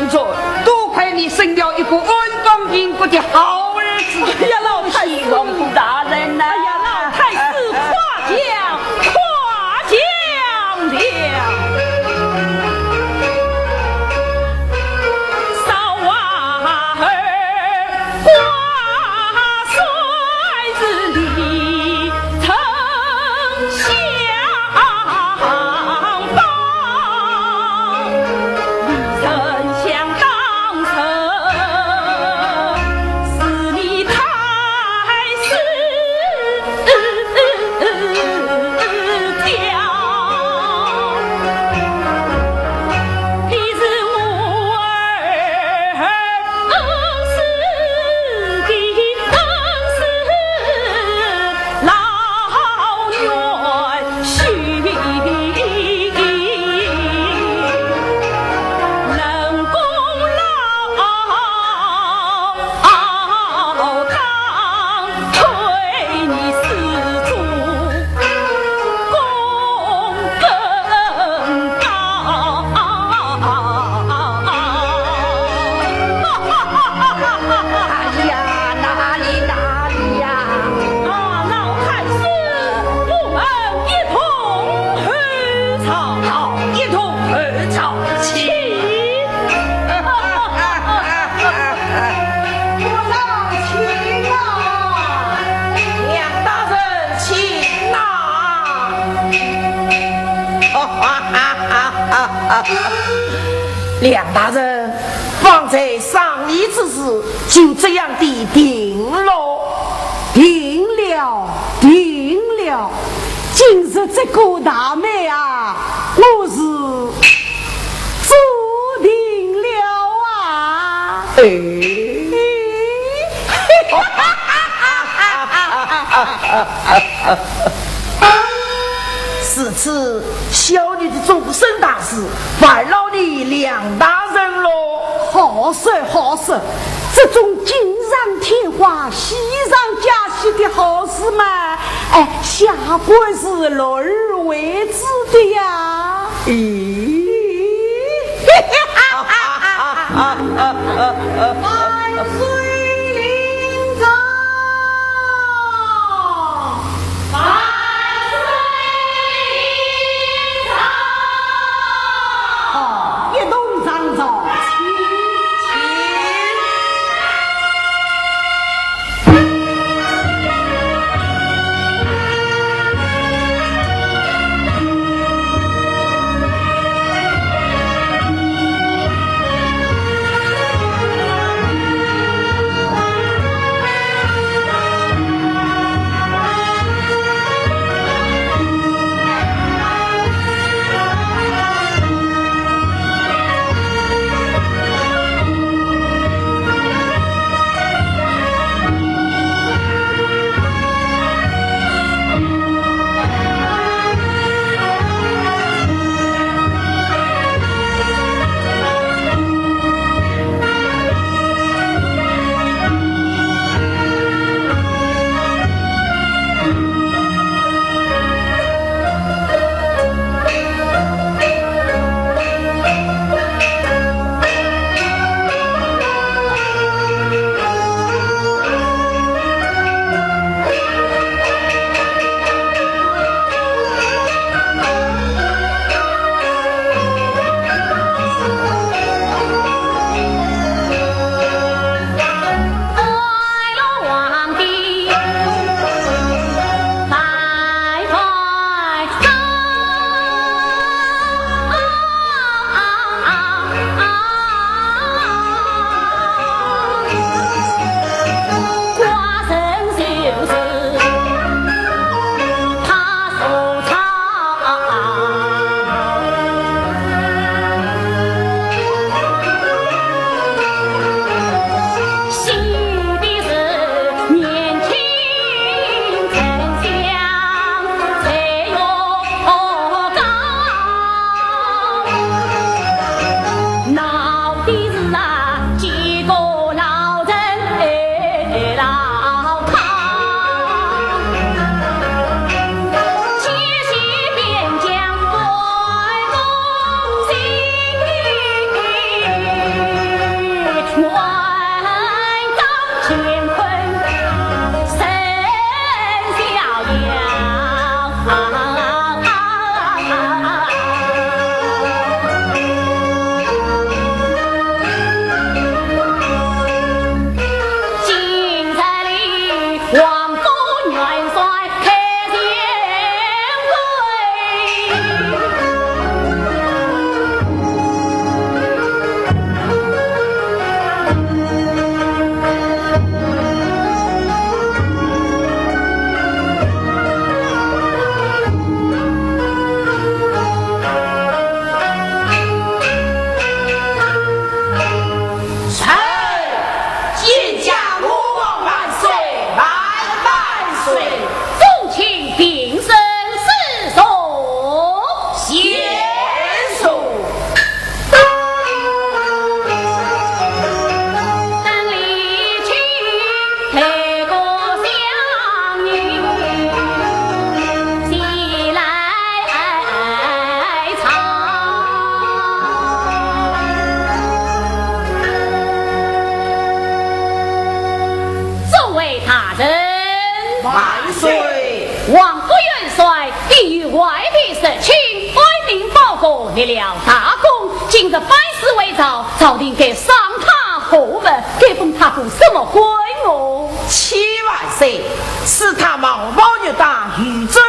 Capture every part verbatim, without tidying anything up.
多亏你生了一个安邦平国的好儿子。哎呀，老太师。谢皇大人呐。哎呀，老太师夸奖，夸奖了。少娃儿挂帅日里，丞相 哎呀，哪里哪里呀！啊，老太师，我们一同后朝。好，一同后朝。请。我上请啊。梁大人，请啊。梁大人， 方才商议之事，就这样地定了。定了，定了。今日这个大媒啊，我是做定了啊。哎。如此，小女的终身大事，烦劳你梁大人喽。好说好说，这种锦上添花、喜上加喜的好事嘛，哎，下官是乐而为之的呀。咦？万岁临朝！ 万岁临朝！好，一同上朝。请，请。大人。万岁。王府元帅因为外边事情，外禀报告立了大功，今日班师回朝，朝廷该赏他何物，该封他个什么官哦？启万岁，赐他冒宝玉当御史，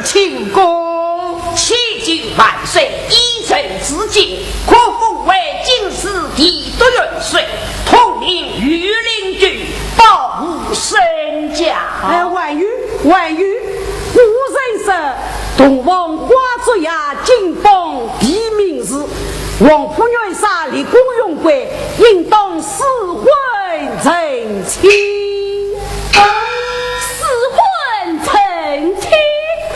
请功。启奏万岁，依朕之见，可封为京师提督元帅，统领御林军，保护圣驾。哎，万岁，万岁，古人说，洞房花烛夜，金榜题名时。王府元帅立功荣归，应当赐婚成亲。赐婚成亲？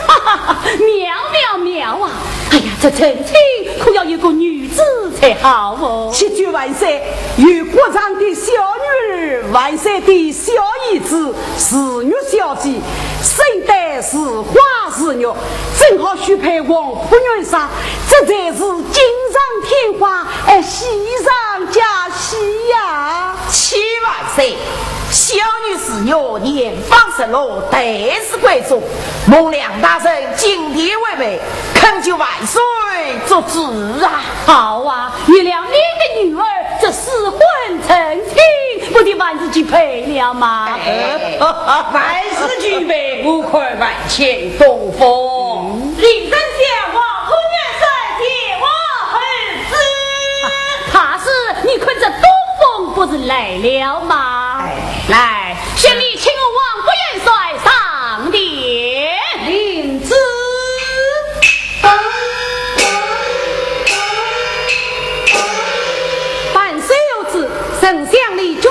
哈哈哈，妙妙妙啊！哎呀，这成亲可要有个女子才好哦。启奏万岁，有国丈的小女儿，万岁的小姨子，紫玉小姐，生得似花似玉，正好许配王府元帅，这才是锦上添花，哎，喜上加喜呀。启万岁，小女紫玉年方十六，待字闺中，蒙梁大人金殿为媒，恳求万岁做主啊！好啊，有了你的女儿，这赐婚成亲，不就万事俱备了吗？哎，万事俱备，我看万千东风。李丞相，王府元帅见皇儿子。大师，你看这东风不是来了吗？哎。来，宣礼请我王府元帅上殿。领旨。万岁有旨，丞相李君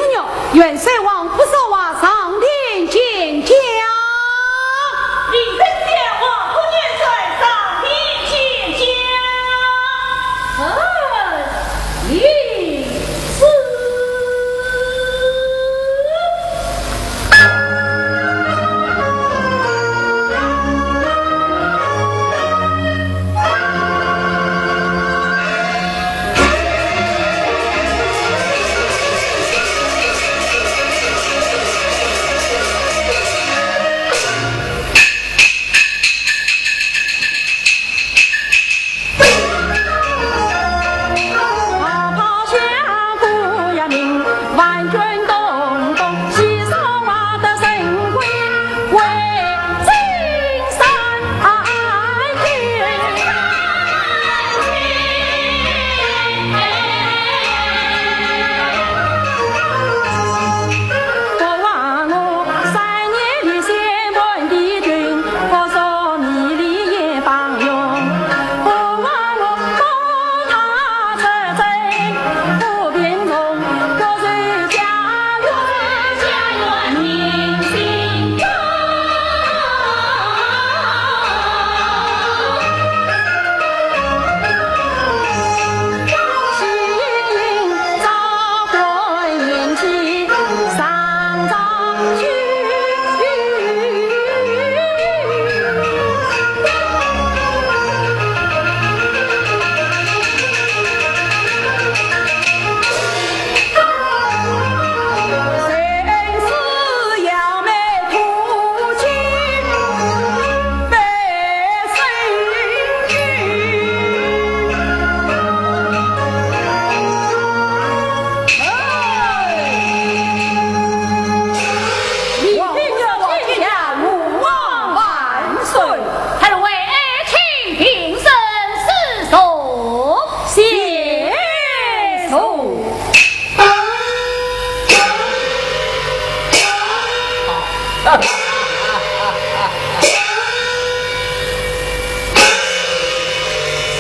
玉，元帅王府少华上殿见驾。李丞相，王府元帅上殿见驾。臣领旨。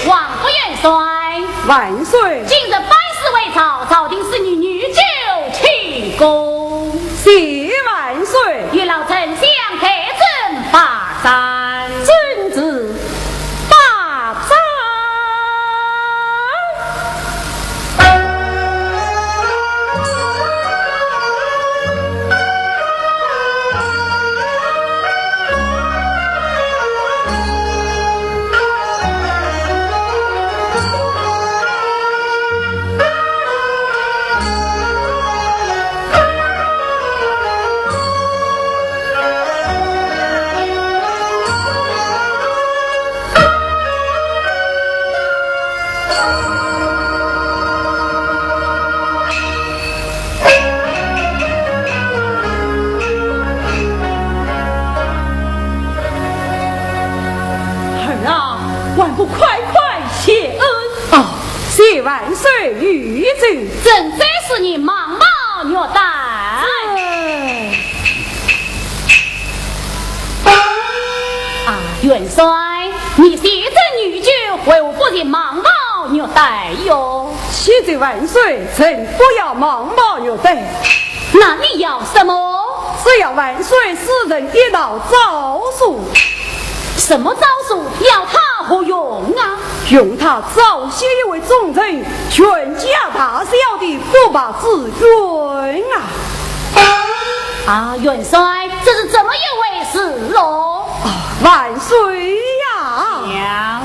王府元帅。万岁。今日班师回朝，朝廷赐你御酒庆功。谢万岁。与老丞相开斟八盏。遵旨。八盏。女子。朕再是你mang宝玉带。啊，元帅，你先斩女眷，为何不是mang宝玉带哟？启奏万岁，臣不要mang宝玉带。那你要什么？只要万岁赐臣一道诏书。什么诏书？要它何用啊？ 用它昭雪一位忠臣，全家大小的不白之冤啊！啊，元帅，这是怎么一回事哦？啊，万岁呀！讲。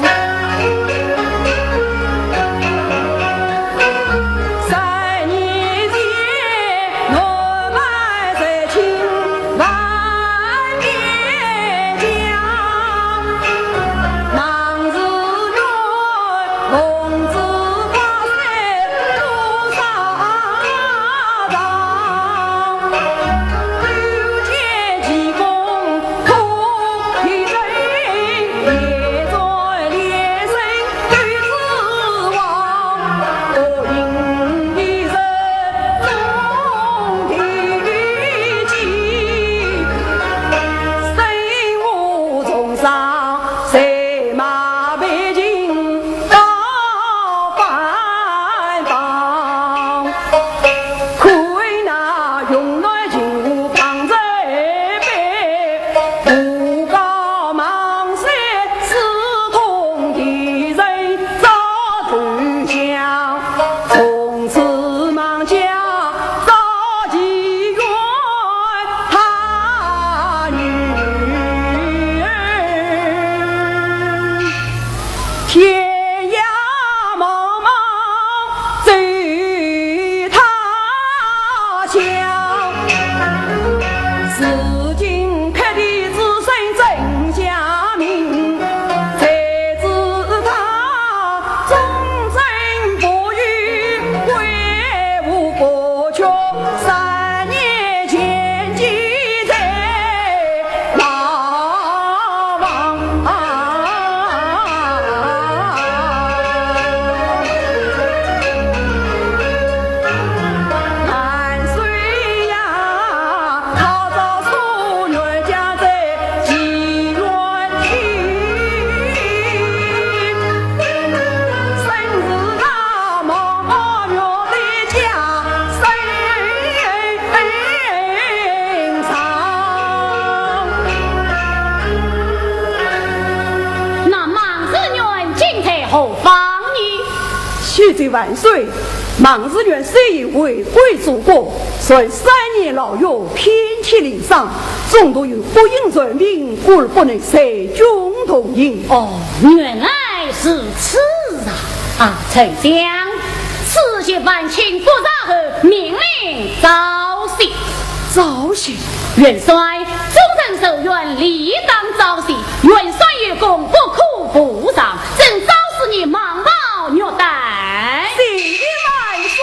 天涯茫茫走他乡，如今客地之声震家明。谁知他忠贞不渝，为何不屈？三年前记在 牢房。万岁呀，他朝所愿家在祈愿去，生死他茫茫月的家。 那孟士元今在何方呢？启奏万岁，孟士元虽已回归祖国，虽三年牢狱，遍体鳞伤，中途又不幸染病，故而不能随军同行。哦，原来如此啊！啊，丞相， 此事万请不查后，命令昭雪。昭雪？元帅，忠臣受冤，理当昭雪。元帅有功，不可不赏。朕昭雪你mang宝玉带。谢万岁。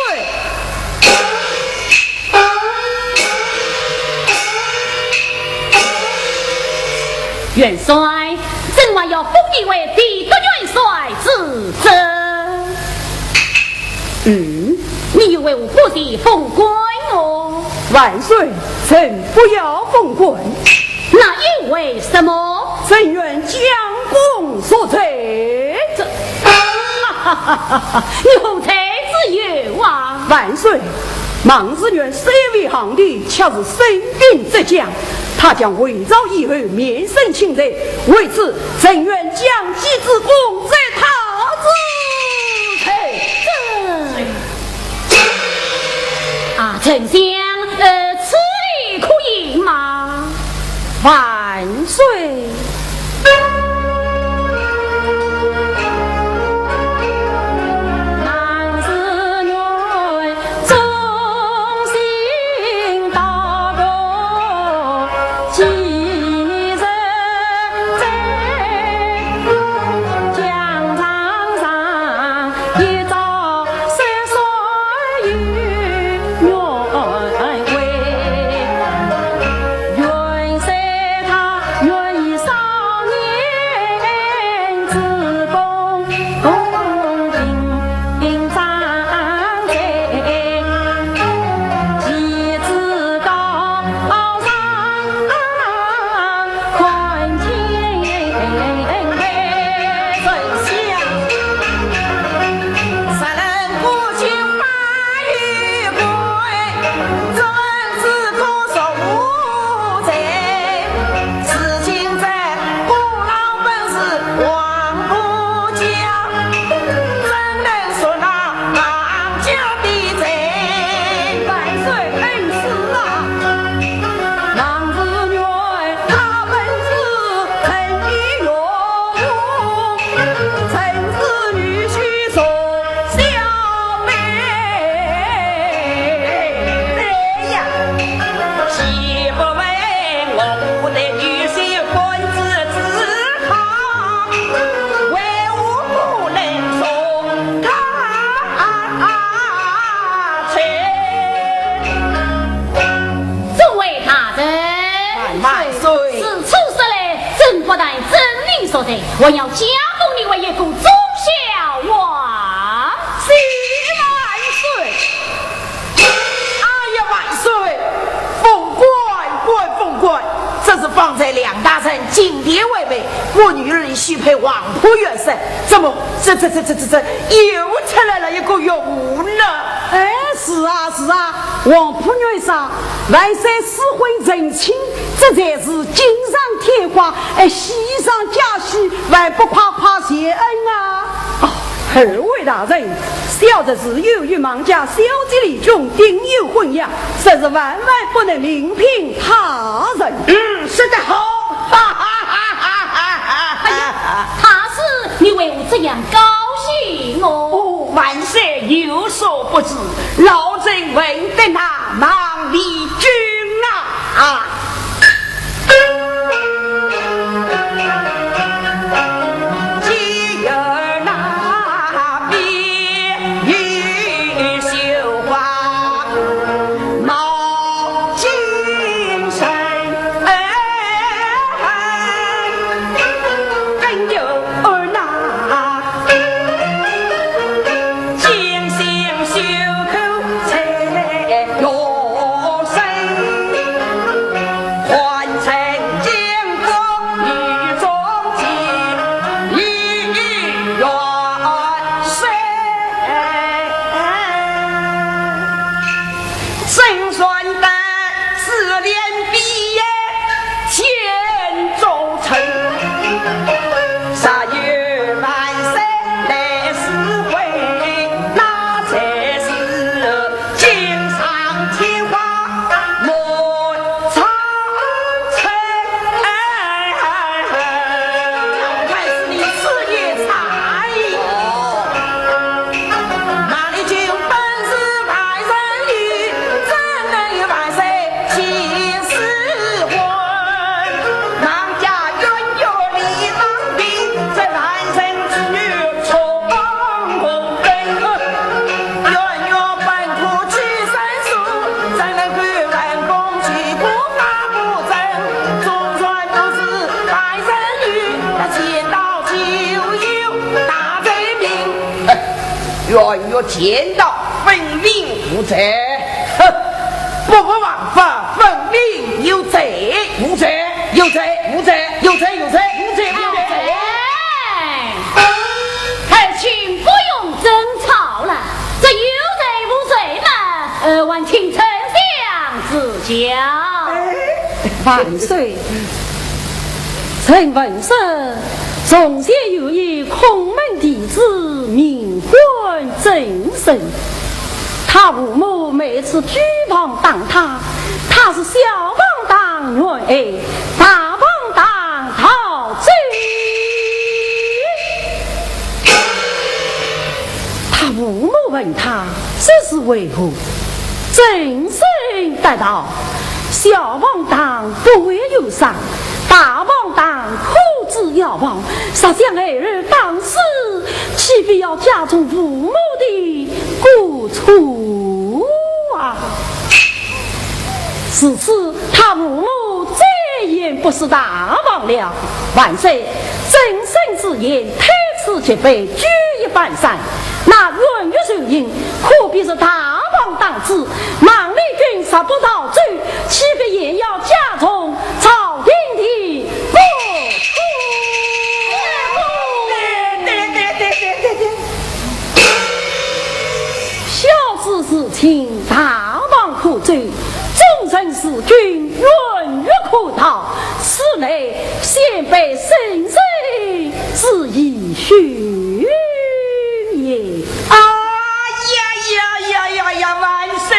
元帅，朕还要封你为提督元帅之职。 嗯，你又为何不提封官哦？万岁，臣不要封官。那又为什么？臣愿将功赎罪。这，哈哈哈哈，你何罪之有啊？万岁，孟士元虽未降帝，却是身兵浙江，他将回朝以后免审请罪，为此，臣愿将其之功 这套子。嘿，这，啊，丞相，呃，此理可以吗？万岁。对，我要加封你为一个忠孝王。谢万岁！哎呀，万岁！封官，官，封官！这是方才梁大人进殿为媒，我女儿许配黄甫元帅，怎么这这这这这这又出来了一个岳父呢？哎，是啊是啊，黄甫元帅，万岁赐婚成亲，这才是锦上添花，哎，喜上加喜，还不快快谢恩啊？哦，二位大人，小侄是有意望嫁小姐李君，定有婚约，实是万万不能另聘他人。嗯，说得好，哈哈哈哈哈哈！哎呀，他是你为何这样高兴哦？哦，万岁有所不知，老臣闻得那孟丽君啊，啊，冤冤见到分明无罪。哼，不服王法，分明有罪。无罪，有罪，无罪，有罪，有罪，无罪，无罪。哎，爱卿不用争吵了，这有罪无罪嘛，呃，还请丞相指教。万岁，臣闻说，从前有一孔门弟子，名唤曾参。他父母每次举房打他，他是小房打愿挨，大房打逃走。他父母问他这是为何，曾参答道：小房打不会有伤，大房打可治要亡，若将孩儿打死，岂非要加重父母的过错啊？ 自此，他父母再也不使大房了。万岁，曾参之言，推此即非，举一反三。那冤狱受刑，可比是大房打子，孟丽君若不逃走，岂非也要加重朝廷的过错？对对对对对对。 小子自请大房可走，终身事君，冤狱可逃，此乃先辈圣人之遗训也。哎呀呀呀呀呀，万岁！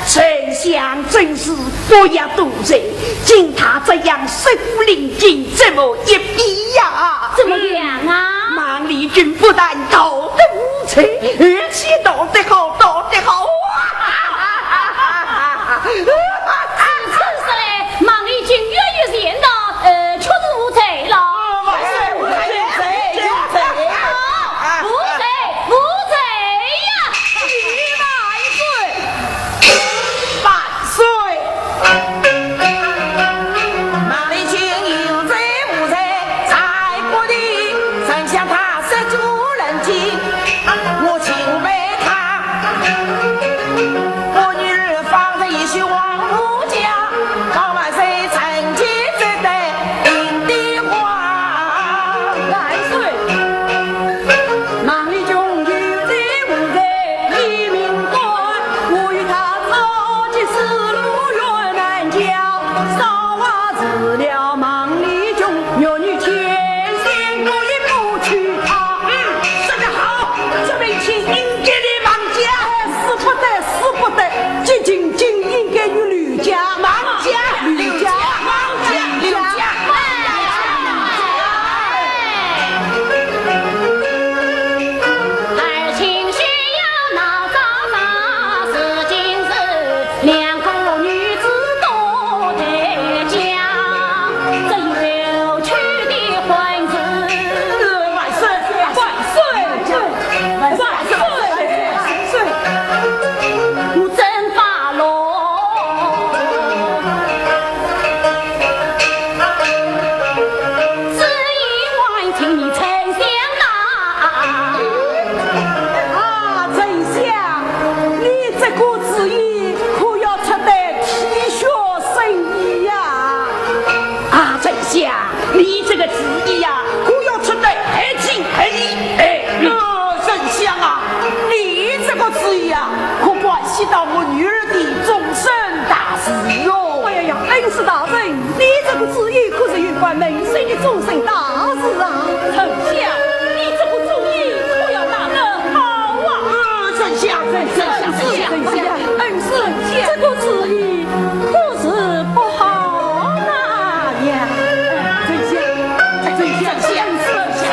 丞相真是不要多罪，经他这样身临境，怎么一比呀？怎么样啊？孟丽君不但逃得无罪，而且逃得好，逃得好啊！如此说来，孟丽君冤狱全逃，呃，确实无罪了。万岁，无罪，有罪，有罪啊！无罪，无罪呀！万岁！万岁！孟丽君有罪无罪，在到我女儿的终身大事哟。哎呀呀，恩师大人，你这个主意可是有关门生的终身大事啊！丞相，你这个主意可要拿得好啊！呃，丞相，丞相，丞相，丞相，恩师，这个主意可是不好拿呀！丞相，丞相，丞相，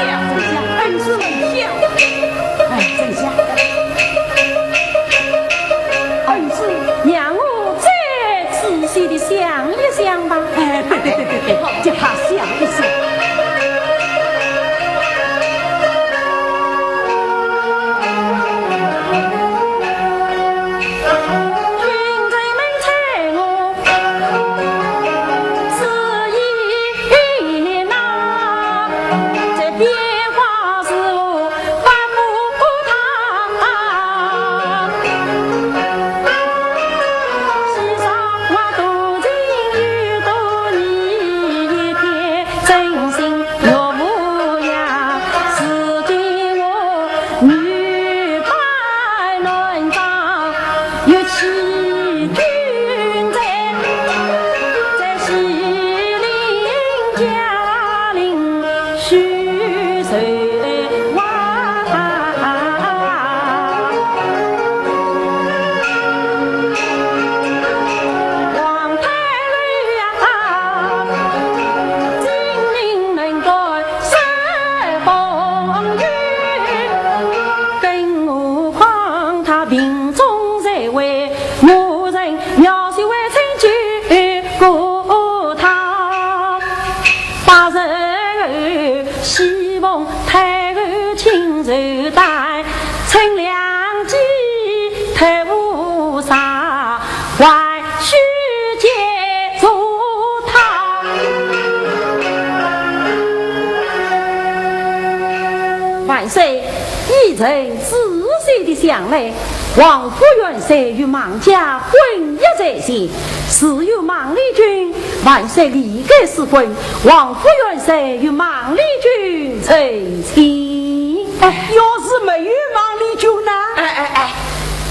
恩师，丞相。 哎，丞相。恩师，让我再仔细地想一想吧。哎，对对对对对，叫他想一想。更何况他病重在外，我人要是未曾救过他，八日后喜奉太后亲手带，乘凉几头纱，还须见坐他。万岁，依臣仔细地想来，王府元帅与孟家婚约在先，自有孟丽君，万岁理该是婚，王府元帅与孟丽君成亲。哎，要是没有孟丽君呢？哎哎哎，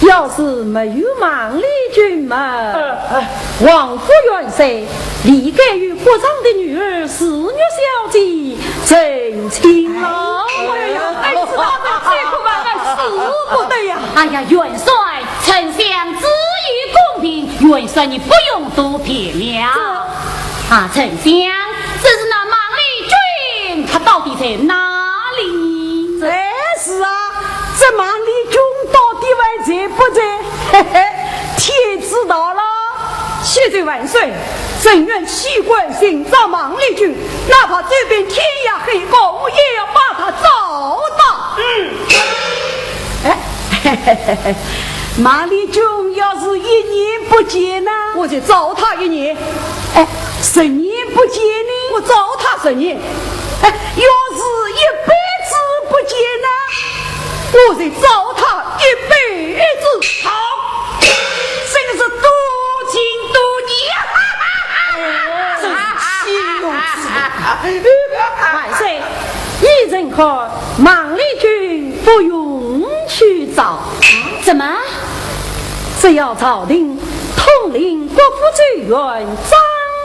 要是没有孟丽君嘛，呃呃，王府元帅理该与郭丈的女儿紫玉小姐成亲了。哎呀，恩师大人，这可万万使不得呀！哎呀，元帅，丞相主意公平，元帅你不用多辩了。啊，丞相，只是那孟丽君她到底在哪里？哎，是啊，这孟丽君到底还在不在？嘿嘿，天知道了。启奏万岁，朕愿弃官寻找孟丽君，哪怕走遍天涯海角，我也要把她找到。嗯。哎，孟丽君要是一年不见呢？我就找她一年。哎，十年不见呢？我找她十年。哎，要是一辈子不见呢？我就找她一辈子。好，真是多情多义啊！真是岂有此理！万岁，依臣看，孟丽君不用去找。怎么？只要朝廷统领各府州县，张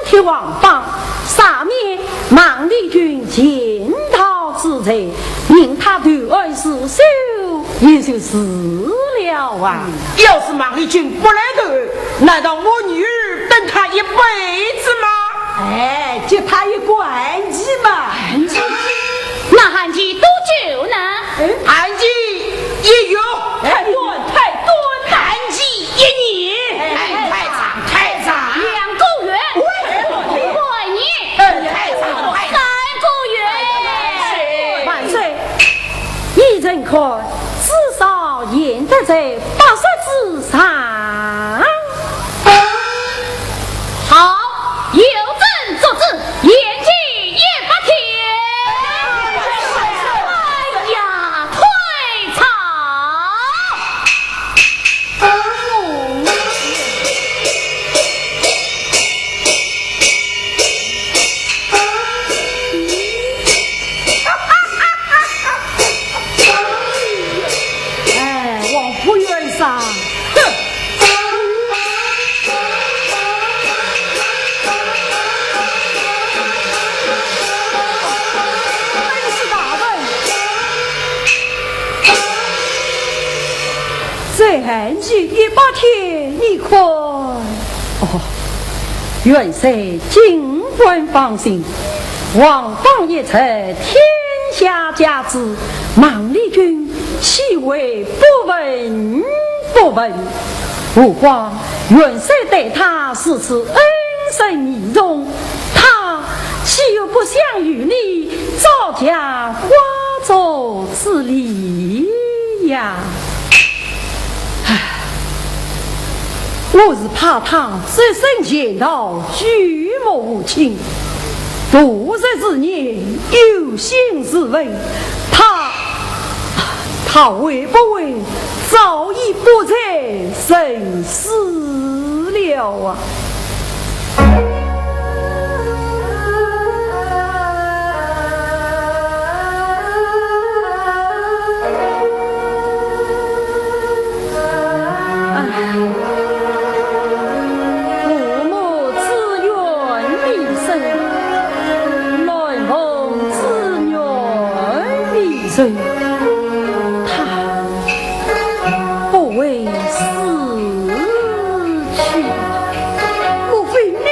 贴皇榜，赦免孟丽君潜逃之罪， 命她投案自首，也就是了啊。要是孟丽君不来投案，难道我女儿等她一辈子吗？哎，给她一个限期嘛。限期？那限期多久呢？哎，限期一月。太短，太短了。限期一年。哎，太长，太长。两个月。喂，半年。哎，太长，太长。三个月。万岁，依臣看，至少限得在八十之上。好，有朕作主，限期一百天。哎呀，太长。 哎，王府元帅，哼！前去一百天，你看。哦，元帅尽管放心，王法一拆，天下皆知，孟丽君岂会不闻不问？何况元帅对她如此恩深义重，她岂有不想与你早结花烛之理呀？ 我是怕她只身前逃，举目无亲，度日之年有心自问，她，她会不会早已不在人世了啊？ 父母之愿必生，鸾凤之愿必随，她不会死去。莫非你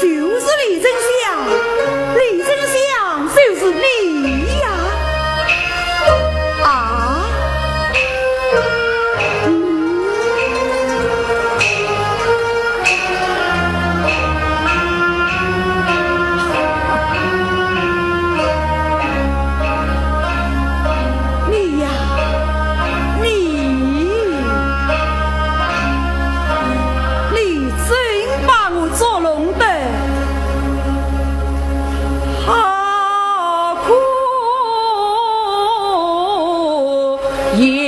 就是李丞相，李丞相就是你呀！啊？嗯。你呀，你，你真把我捉弄得 好可怜。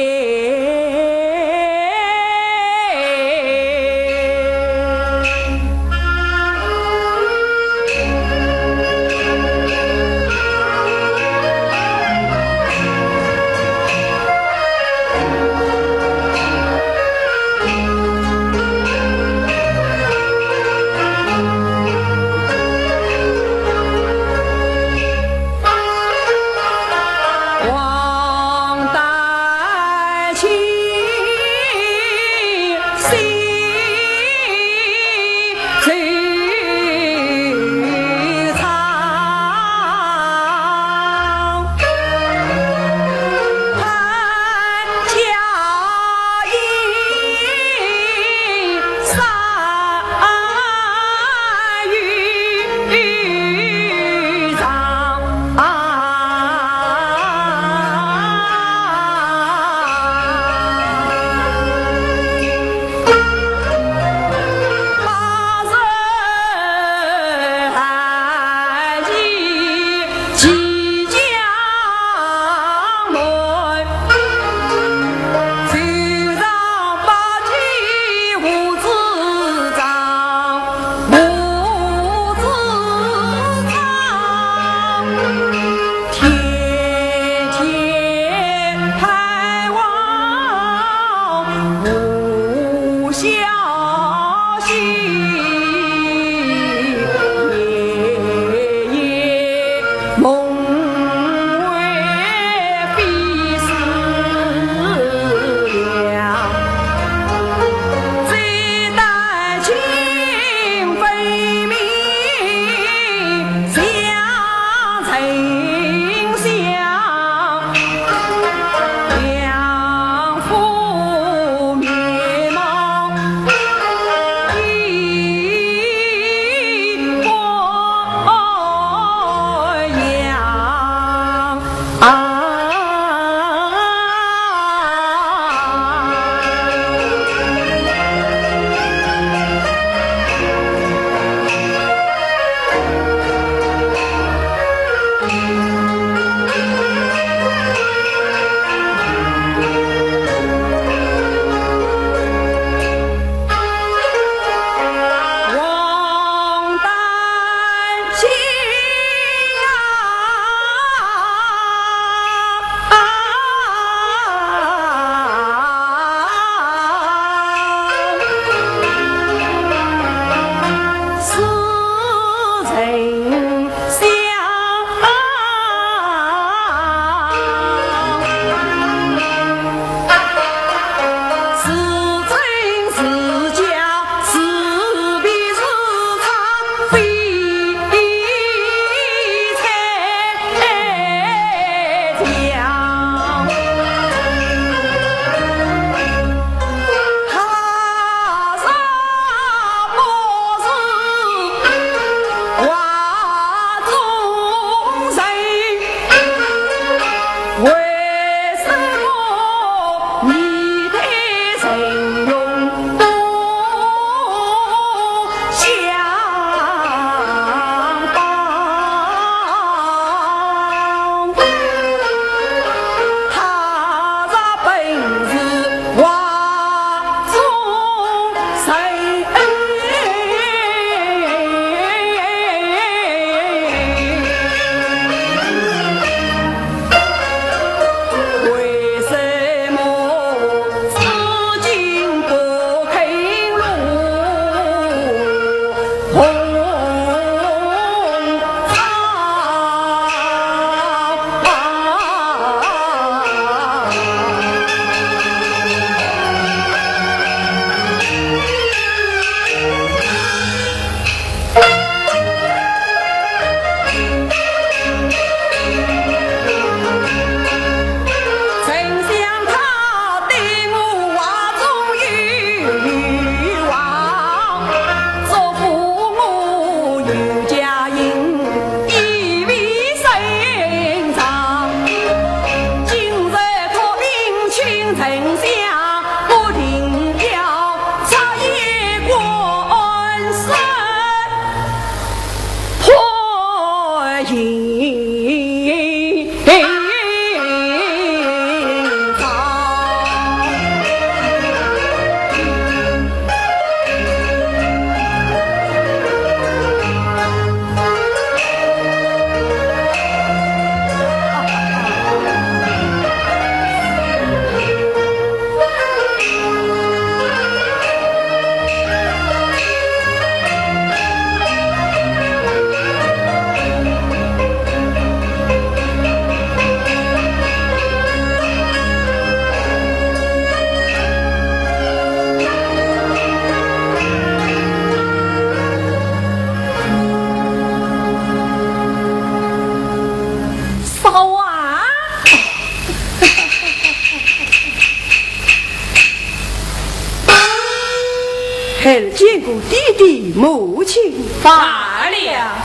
儿见过爹爹母亲。罢了。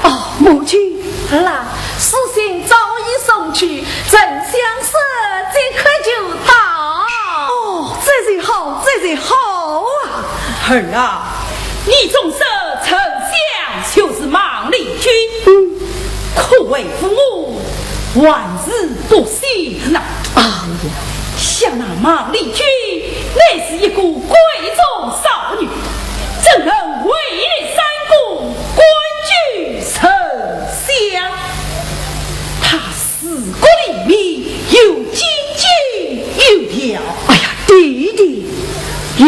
哦，母亲。儿啊，书信早已送去，丞相说即刻就到。哦，这才好，这才好啊！儿啊，你总说丞相就是孟丽君，嗯，可为父我 还是不信呐。啊，想那孟丽君乃是一个闺中少女，怎能位列三公，官居丞相？她治国理民，有斤斤有条。哎呀，爹爹，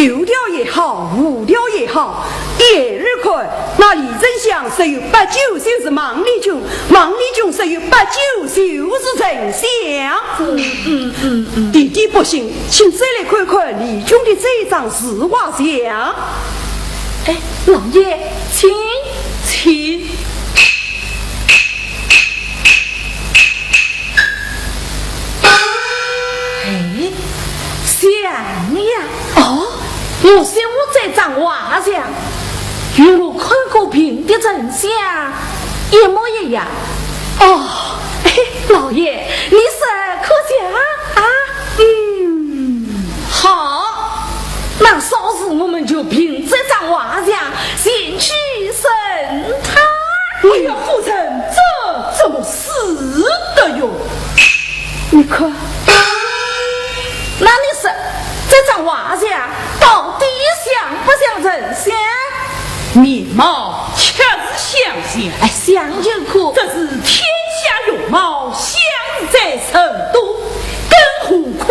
有条也好，无条也好， 依儿看，那李丞相十有八九就是孟丽君，孟丽君十有八九就是丞相。嗯，嗯，嗯，嗯。爹爹不信，请再来看看丽君的这张字画像。哎，老爷，请。请。哎，像呀。哦， 我说我这张画像，与我看过病的丞相一模一样。哦，嘿，老爷，你说可像啊？嗯，好，那稍时我们就凭这张画像前去审他。哎呀，夫人，这怎么使得哟？你看， 那你说，这张画像到底像不像丞相？面貌确实相像。哎，像就可。只是天下容貌，相似在人多，更何况……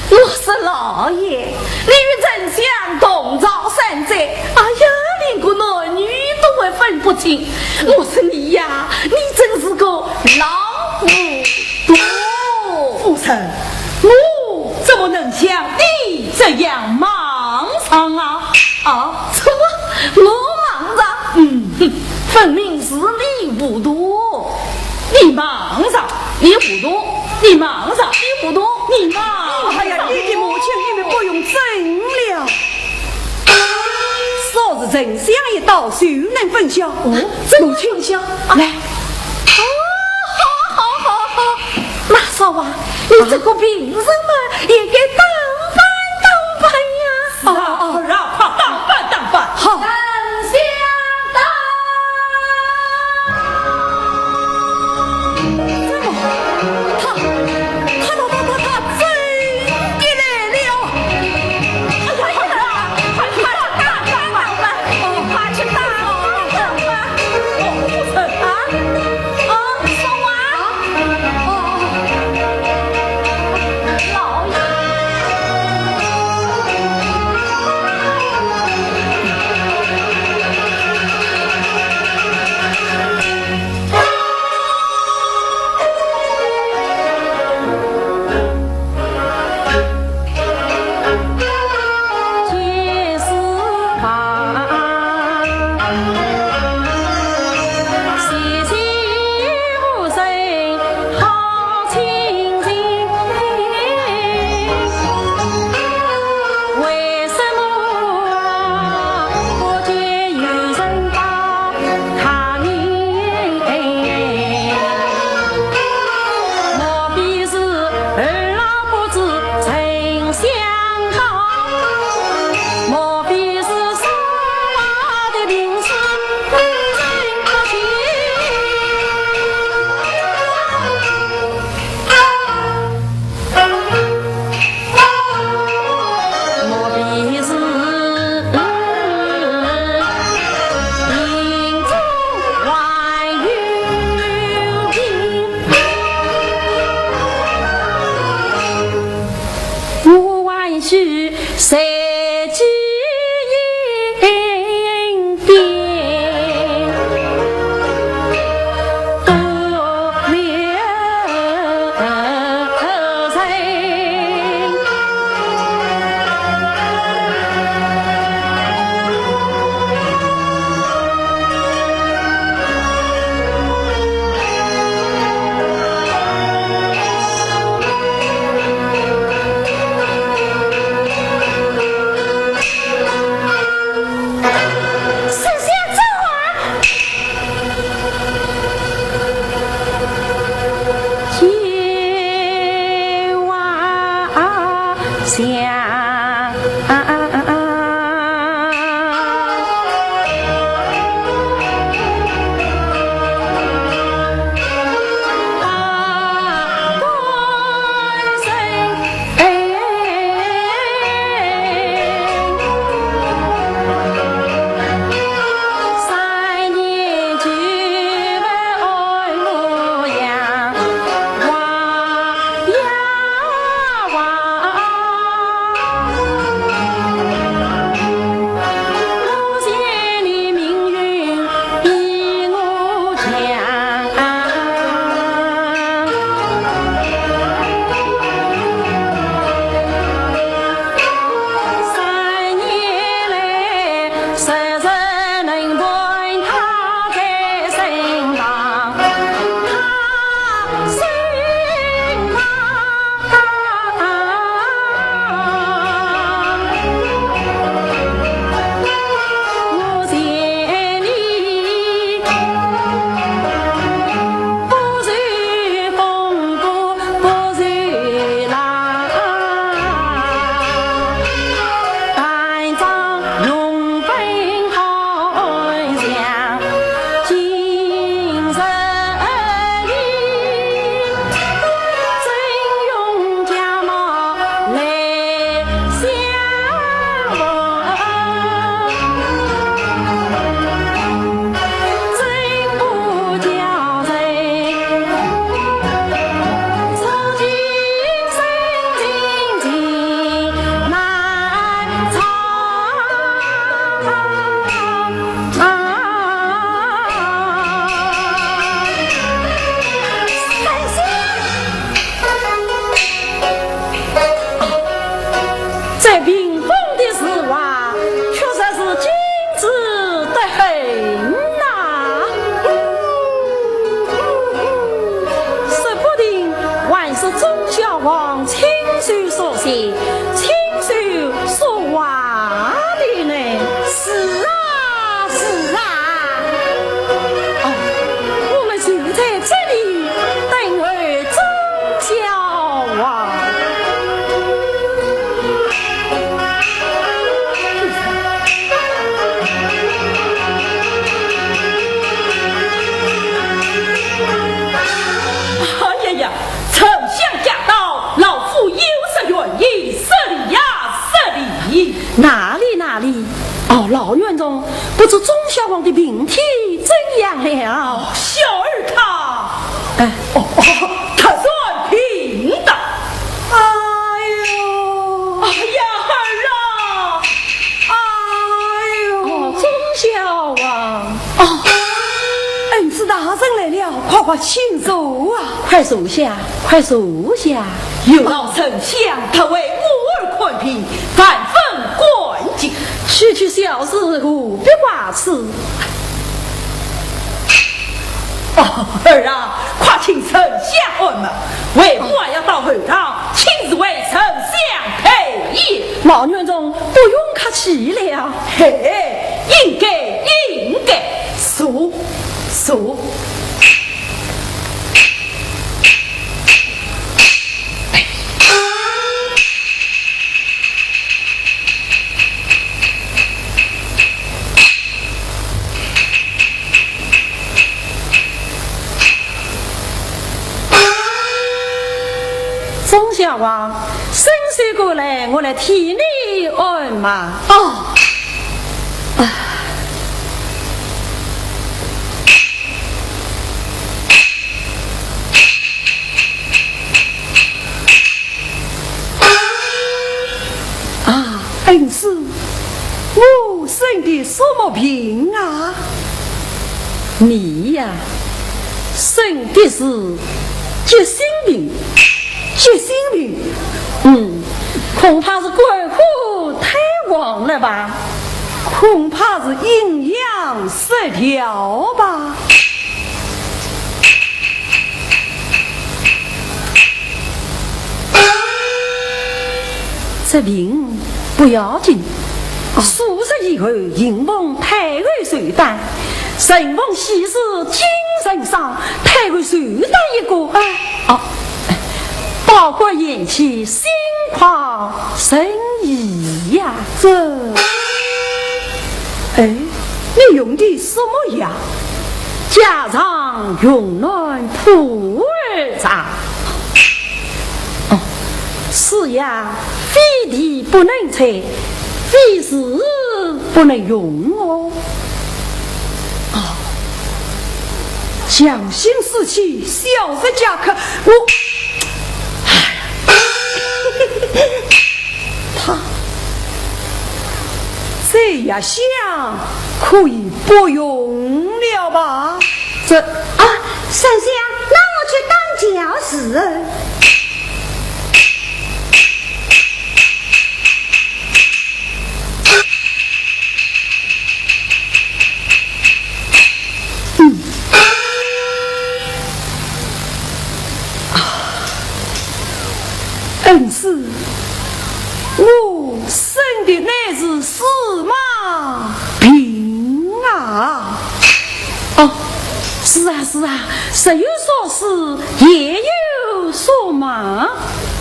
我说老爷，你与丞相同朝三载，哎呀，连个男女都还分不清。我说你呀，你真是个老糊涂。夫人，我怎么能像你这样莽撞啊？啊？怎么？我莽撞？嗯。哼，分明是你糊涂。你莽撞，你糊涂，你莽撞，你糊涂，你莽撞。哎呀，爹爹母亲，你们不用争了。 说是丞相一到，就能分晓。哦，怎么分晓？母亲，来。哦，好，好，好，好。那嫂啊，你这个病人嘛，也该打扮打扮呀。是啊，哦，哦。儿啊，快打扮打扮。好。丞相到。怎么？他，他，他，他，他真的来了。 哎呀，快去打扮打扮吧，快去打扮打扮。哦，夫人。啊？哦，说话。哦，哦，哦。老爷。哦，老院中，不知忠孝王的病体怎样了？小儿他，哎，哦，哦，他算病的。哎呦，哎呀，儿啊，哎呦。哦，忠孝王。哦，恩师大人来了，快快请坐啊。快坐下，快坐下。有劳丞相特为我儿看病，万分感激。区区小事，何必挂齿？哦，儿啊，快请丞相安门，为父还要到后堂，亲自为丞相陪宴。老院中，不用客气了。嘿嘿，应该，应该，坐，坐。 忠孝王，伸手过来，我来替你按脉。哦。啊。 啊，恩师，我生的什么病啊？你呀，生的是急性病。急性病？嗯，恐怕是肝火太旺了吧？恐怕是阴阳失调吧？ 这病不要紧，数日以后，迎奉太后寿诞，承蒙喜事金圣上，太后寿诞一个，啊，哦，保国元气，心旷神怡呀。这，哎，你用的什么药？家常用暖普洱茶。 哦，此药非地不能采，非时不能用哦。哦，匠心似漆，小说家客，我，哎，他，这药箱可以不用了吧？这，啊，丞相，那我去当轿子。 恩师，我生的乃是司马病啊。哦，是啊，是啊，日有所思，夜有所梦。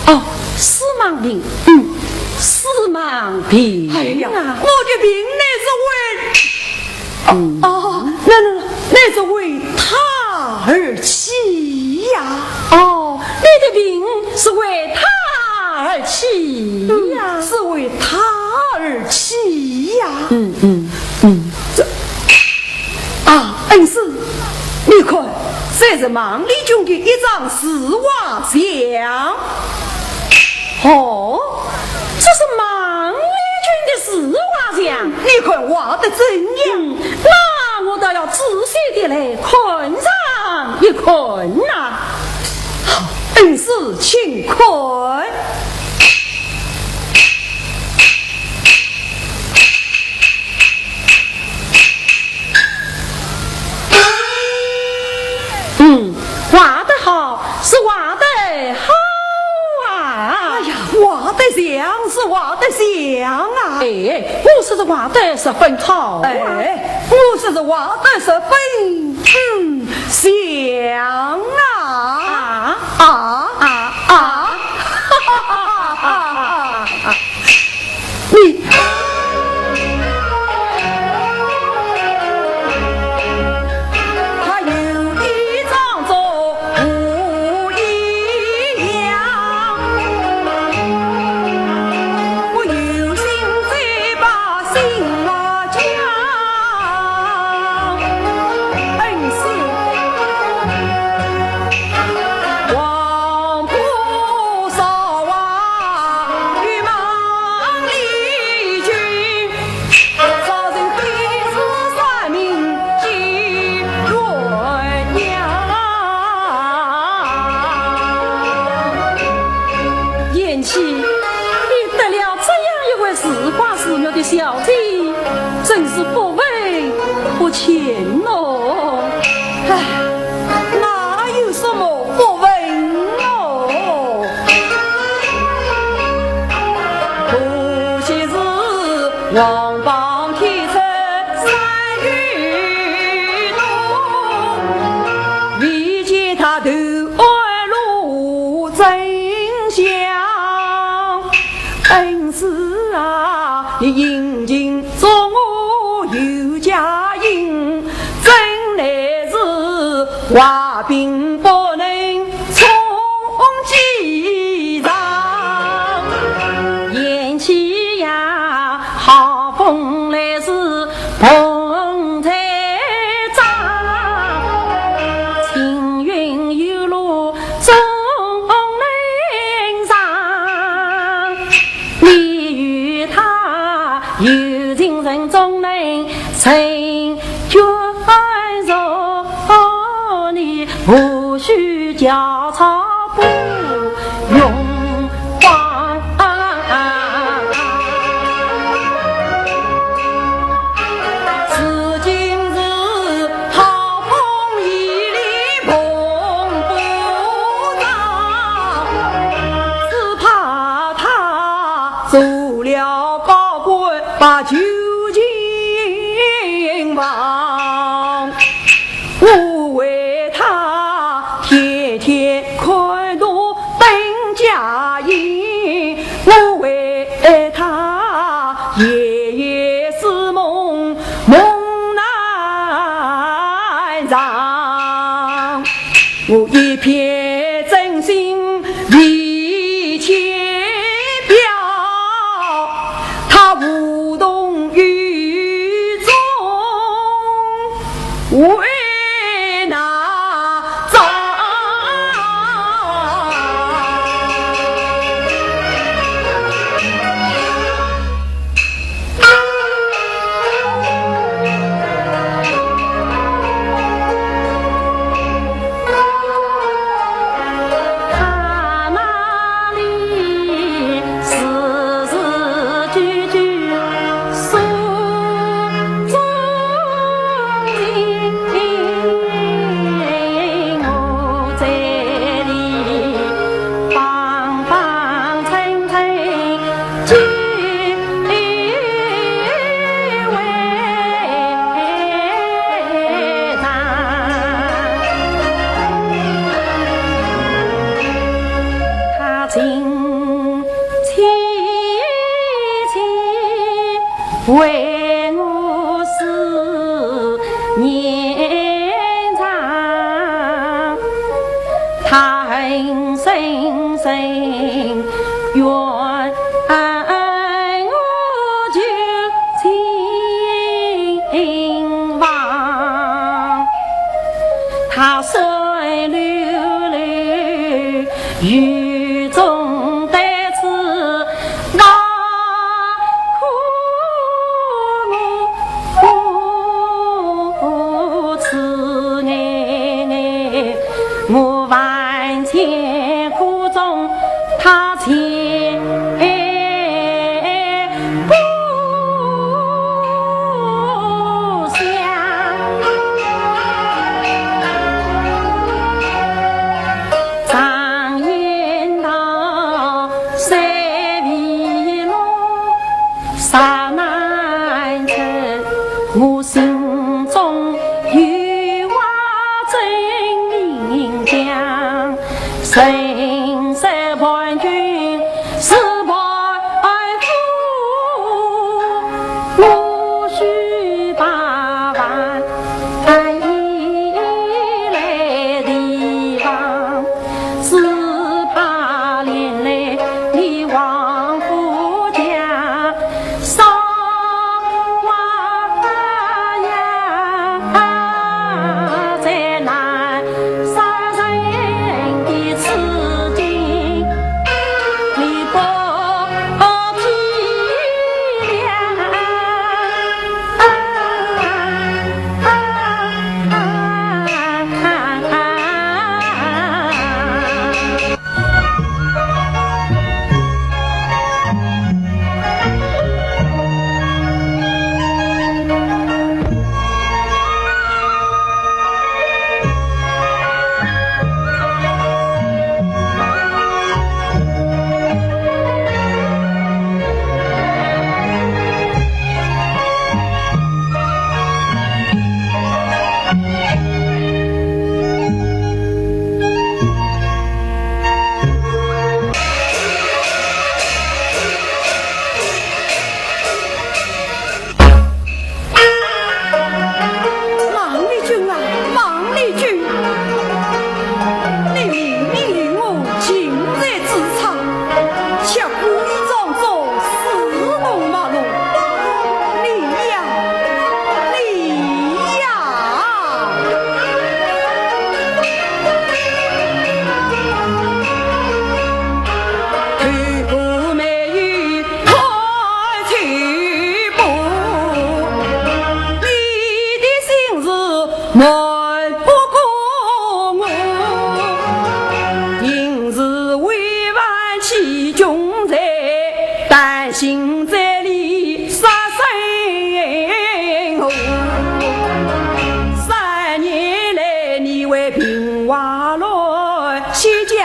哦，司马病，嗯，司马病啊。哎呀，我的病乃是为 嗯。哦，那，那，那是为他而起呀。哦，你的病是为他而起呀。嗯，是为他而起呀。嗯，嗯，嗯。这，啊，恩师，你看，这是孟丽君的一张字画像。 哦，这是孟丽君的字画像。你看画得怎样？嗯，那我倒要仔细地来看上一看呐。好，恩师请看。 嗯，画得好，是画得好啊！哎呀，画得像是画得像啊！哎，我说是画得十分好啊！哎，我说是画得十分，嗯，像啊！啊啊啊！你，他有一张嘴，无一样，我有心再把心来天哦，唉，哪有什么不问哦？可惜是王邦天生三元童，未见他投案落真相。恩师啊，你应尽 送我游佳音，真乃是坏兵不能充饥肠。贤妻呀，好风来时盆栽长，青云有路总能上。 你与他有情人终能成眷属，你何须焦躁不用慌。如今是 好风一里碰不着，只怕他做了高官把旧情忘。我为他天天看图登佳音，我为他夜夜思梦 梦难长。我一片真心为千表，他无动于衷，为哪 他情切切为我思念长，他恨深深怨 我旧情忘，他酸溜溜雨中带刺，挖苦我，刺眼眼，我万千苦衷 他前不想，常言道，谁为乐，谁难成，我心中有话真明讲。 人世伴君是伴夫，我须把万般依赖提防，只怕连累你王夫家。 少华呀，再难杀人的刺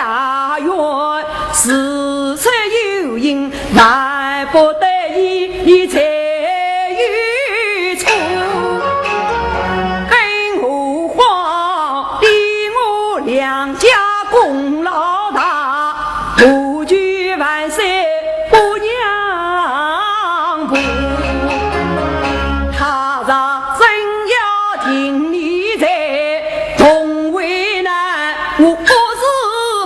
大冤，事出有因，万不得已才有错。更何况你我两家功劳大，何惧万岁不让步？他若真要定你罪，同为难，我不是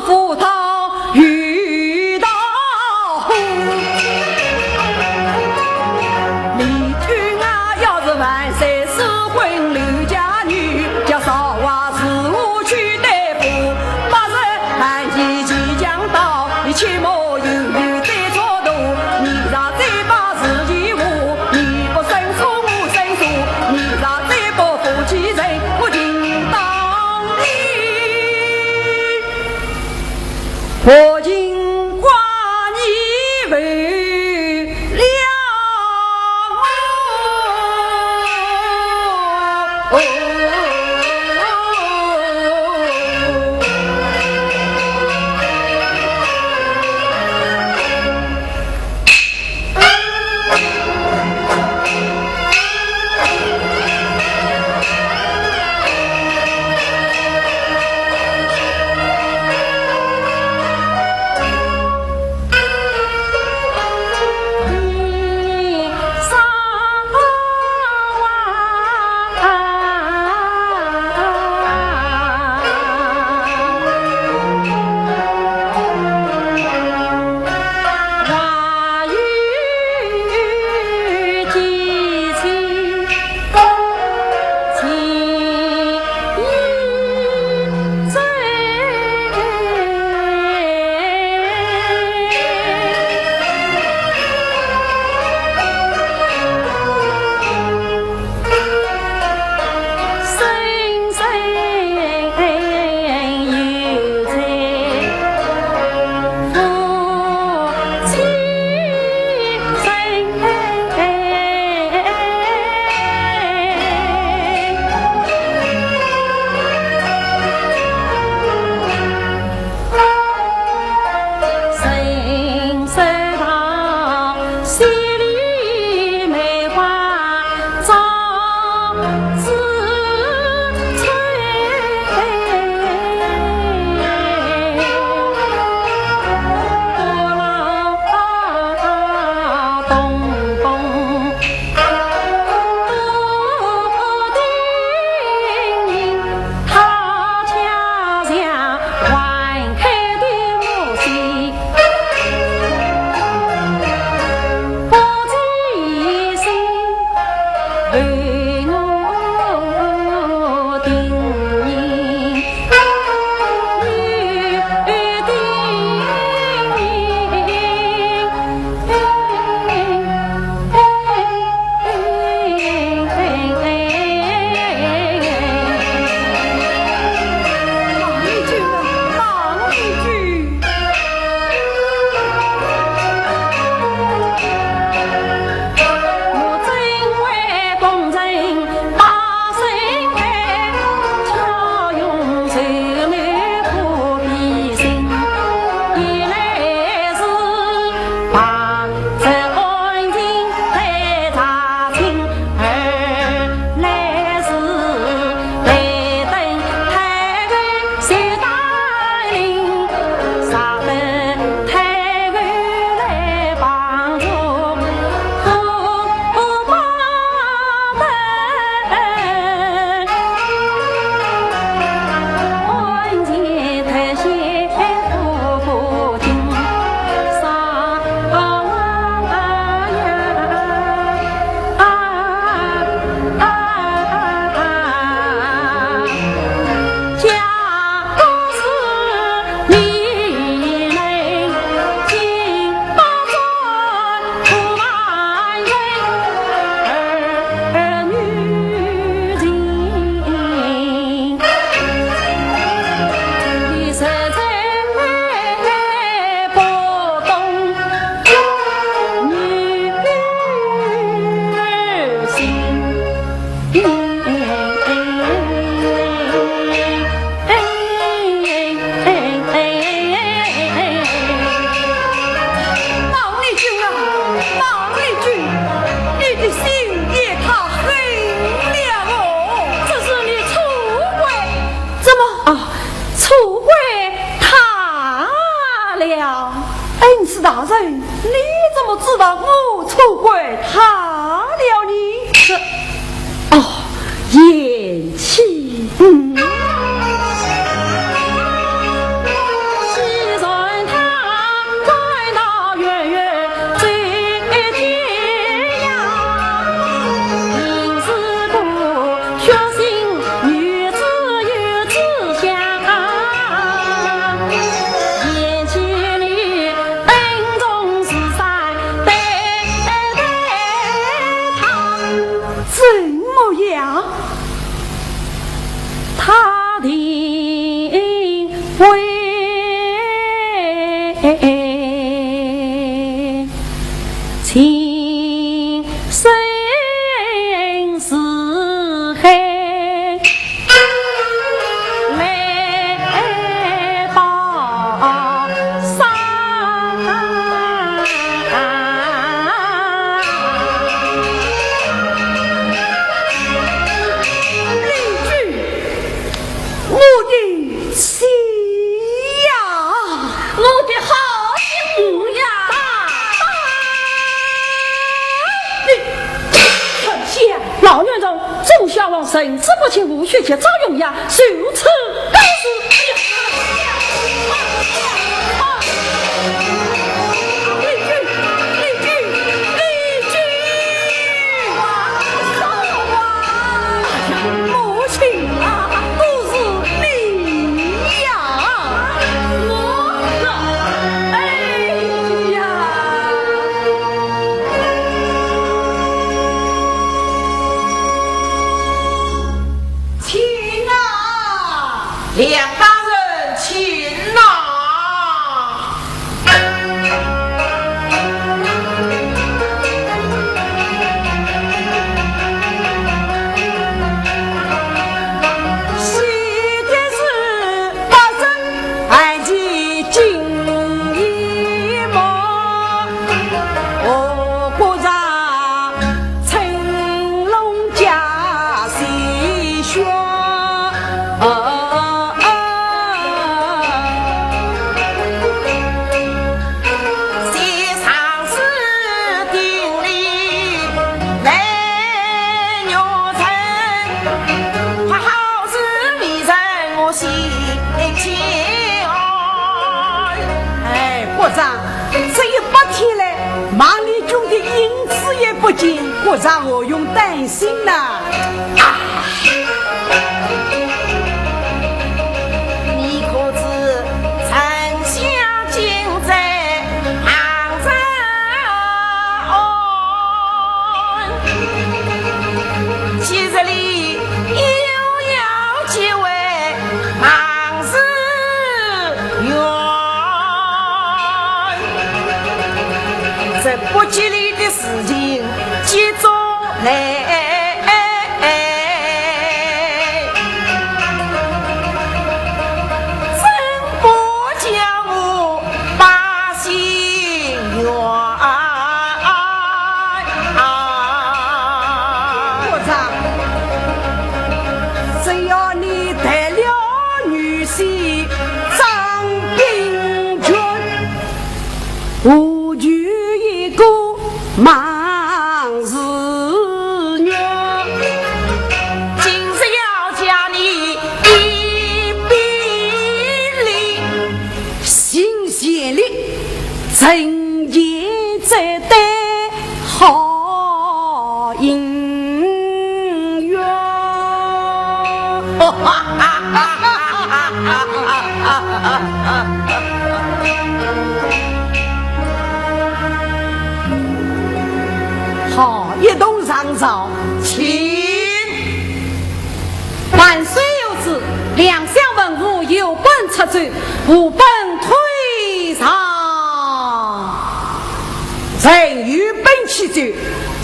负他他的威情深似海。 来报丧。令君，我的妻呀！我的好媳妇呀！你，丞相，老元帅 众小王神志不清，无需急招用呀，如此告辞。哎呀！令君，令君，令君！哎呀，母亲啊，都是你呀！我，哎呀！ 请啊！梁大人，请啊！喜的是 八珍还是金衣帽，我不着青龙加喜靴。先生是顶礼来玉成，怕好事未曾 哎，国丈，这一百天来，孟丽君的影子也不见，国丈何用担心呢？啊！你可知丞相今在杭州？ 其实里又要几位孟士元，这不吉利的事情接踵来，怎不叫我 把心愿。国丈，只要你得了女婿张秉权，无惧一个孟士元。今日要将你一比例， 行贤礼，成贤再得好姻缘。好，一同上朝。请。 万岁有旨，两相文武有本出奏，无本退朝。臣有本启奏，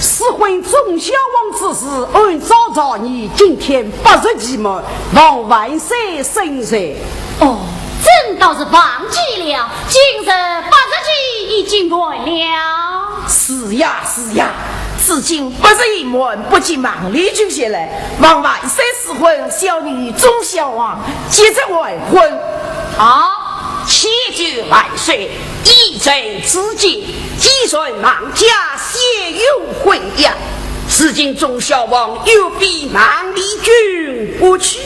赐婚忠孝王之事，按照朝仪，今天八日期满，望万岁圣裁。哦，朕倒是忘记了，今日八日期已经满了。是呀，是呀，至今八日已满，不及孟丽君前来，望万岁 赐婚，小女忠孝王即日完婚。好，启奏万岁，依朕之见，既然孟家先有婚约，如今忠孝王又比孟丽君不娶，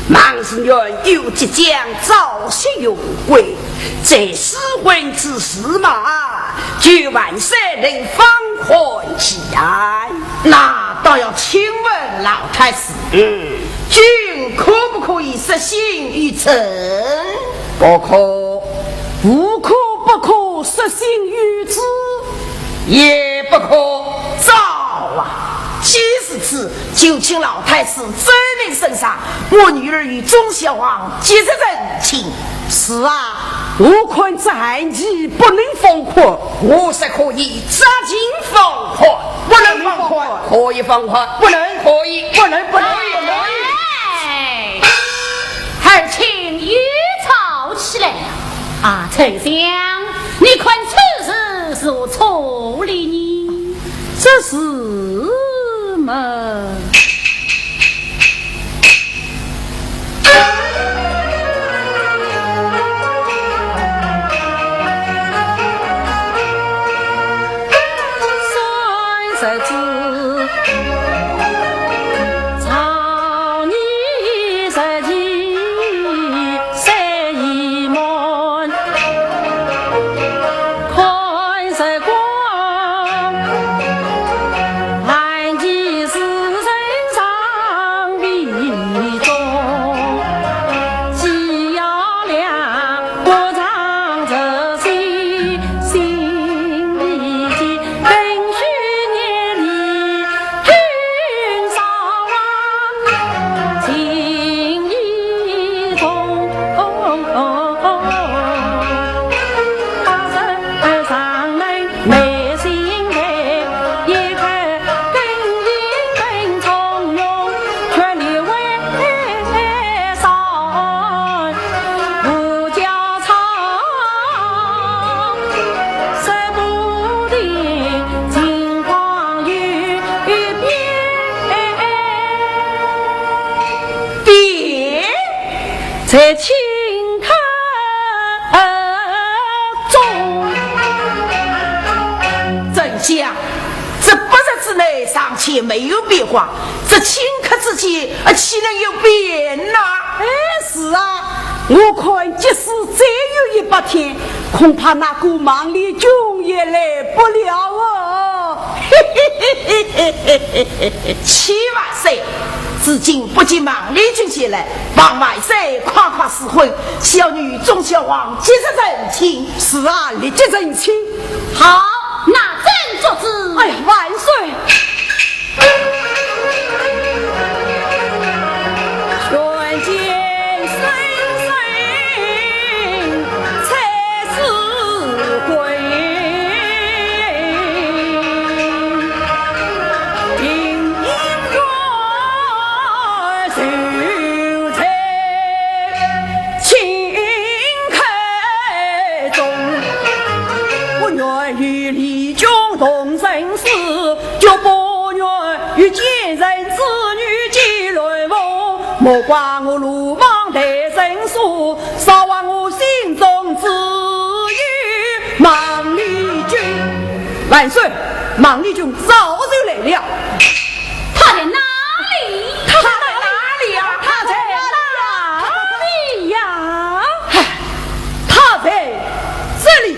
孟士元又即将早些荣归，这赐婚之事嘛， 求万岁能放宽其案。那倒要请问老太师，嗯。君可不可以失信于朕？不可。无可不可失信于子？也不可。早啊，既是此次就请老太师奏明圣上，我女儿与忠孝王即日成亲。是啊，我看这案期不能放宽。我说可以，照情放宽。不能放宽。可以放宽。不能。可以。不能，不能，不能。哎，二卿又吵起来了。啊，丞相，你看此事如何处理呢？这事嘛，在顷刻中。丞相，这八日之内尚且没有变化，这顷刻之间，啊，岂能有变呐？哎，是啊，我看即使再有一百天，恐怕那个孟丽君也来不了哦。启万岁，至今不见孟丽君前来，望万岁快快赐婚，小女与忠孝王即日成亲。是啊，立即成亲。好，那朕做主。哎呀，万岁！万岁，孟丽君早就来了。她在哪里？她在哪里呀？她在哪里呀？她在这里。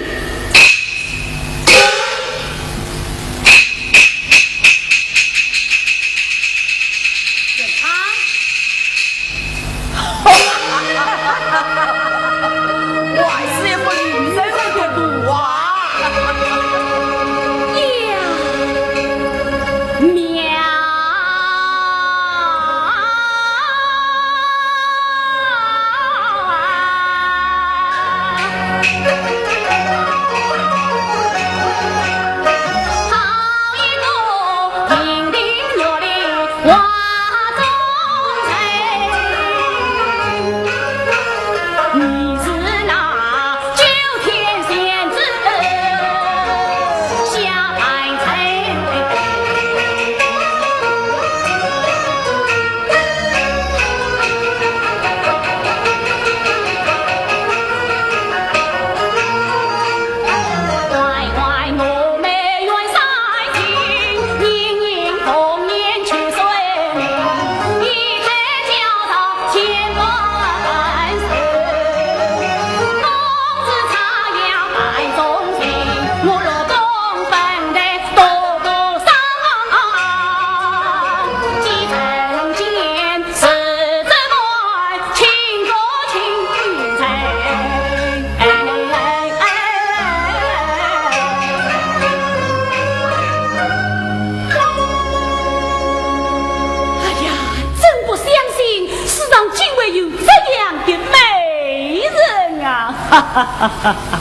有这样的美人啊！哈哈哈哈哈！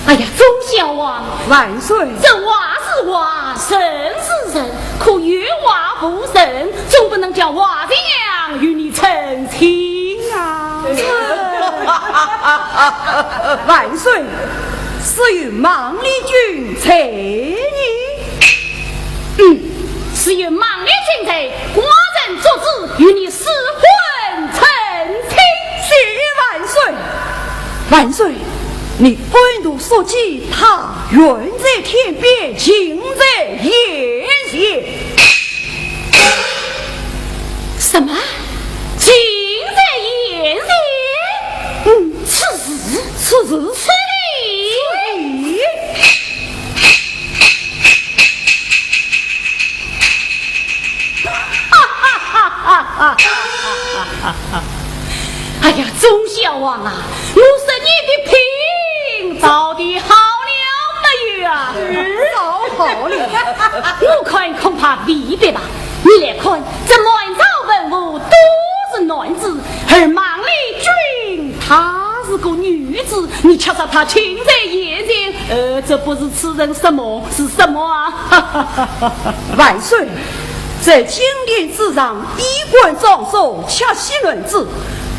哎呀，忠孝王，万岁。这话是话，人是人，可有话无人，总不能叫华强与你成亲啊！万岁，是有孟丽君在呢。嗯，是有孟丽君在，寡人做主与你 私婚成亲。谢万岁，万岁，你官渡宿介，她远在天边，近在眼前。什么？近在眼前？嗯，此事，此事，此理，此理。 哈哈哈哈哈哈！哎呀，忠孝王啊，我说你的病到底好了没有啊？早好了。我看恐怕未必吧。你来看，这满朝文武都是男子，而孟丽君她是个女子，你却说她近在眼前，呃，这不是痴人说梦是什么啊？万岁， 在金殿之上，衣冠装束，七喜男子，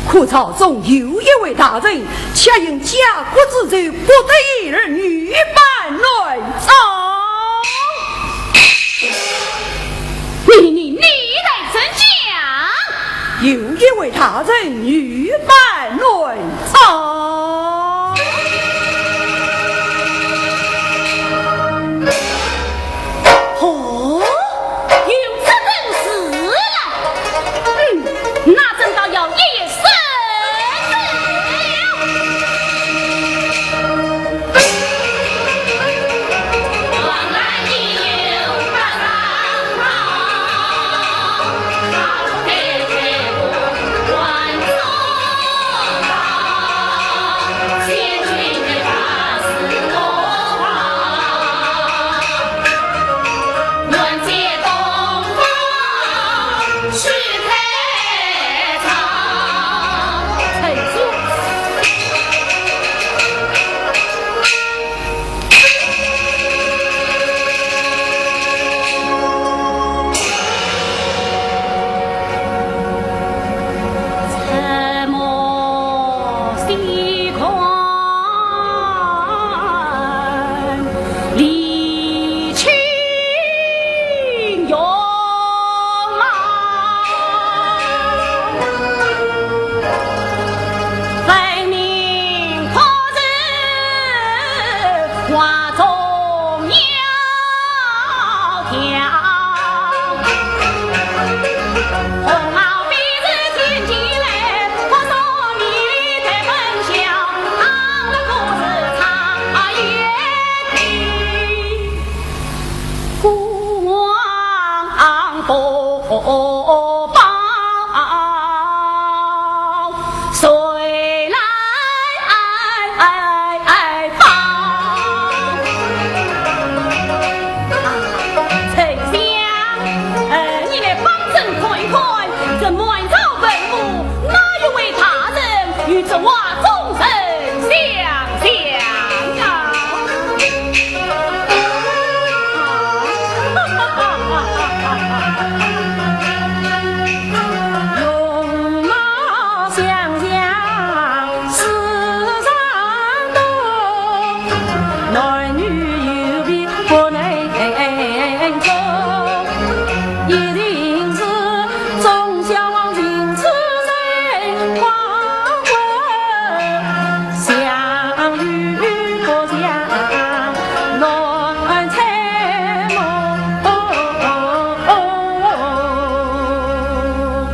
可朝中有一位大人，却因家国之罪，不得已而女扮男装。你，你，你来怎讲？有一位大人女扮男装。 哦，有这等事来，嗯，那真倒要一一审了。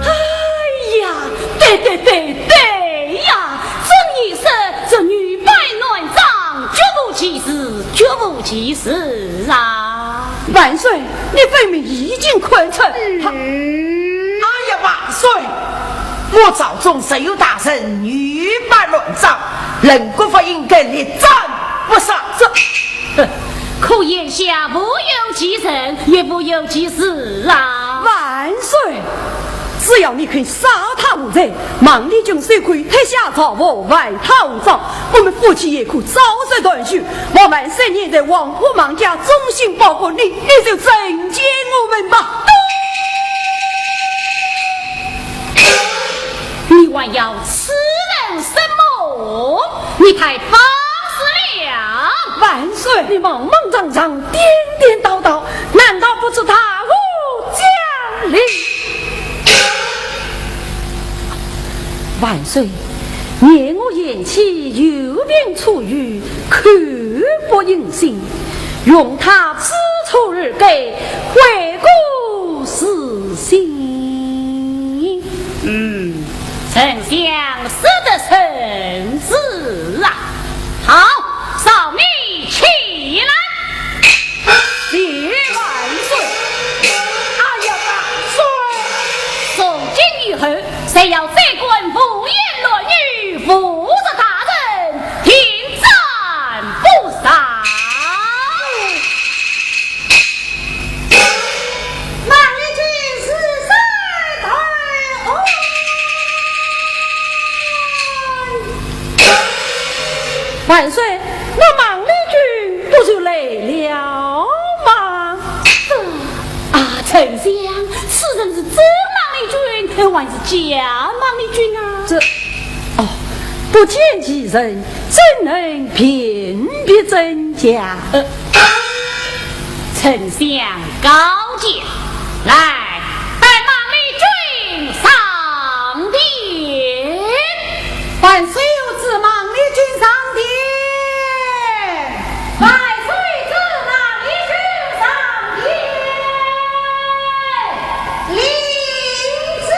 哎呀，对对对对呀，这女色，这女扮男装，绝无其事，绝无其事啊！万岁，你分明已经看出她。哎呀，万岁！我朝中实有大人女扮男装，冷国法应该立斩不杀。这，哼，可眼下无有其人，也无有其事啊！万岁！只要你肯杀他无罪，孟丽君虽可以脱下朝服，还他红妆，我们夫妻也可早日团聚。望万岁念在王婆孟家忠心报国，你，你就成全我们吧。你还要痴人什么？你太放肆了！万岁，你莽莽撞撞，颠颠倒倒，难道不知大祸将临？万岁，念我贤妻有病初愈，口不应心，容她知错而改，悔过自新。嗯，丞相说得甚是啊。好，少你起来。 谢万岁。哎呀，万岁！从今以后，谁要再敢胡言乱语，无视大人，定斩不赦。孟丽君是谁？万岁，那孟丽君 不就来了吗？啊，丞相，此人是真孟丽君，还是假孟丽君啊？这，哦，不见其人，怎能辨别真假？呃，丞相高见，来，带孟丽君上殿。万岁有旨，孟丽君上殿。 万岁，这哪里去上殿？领旨。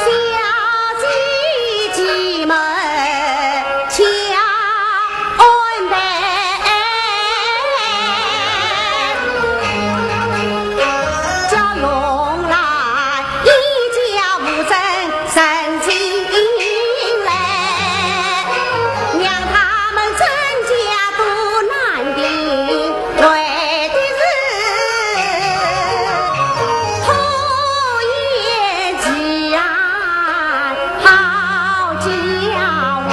小姐进门。 请安排。叫容来一家无证人进来，让他们真假都难定，为的是拖延期限。 好家伙！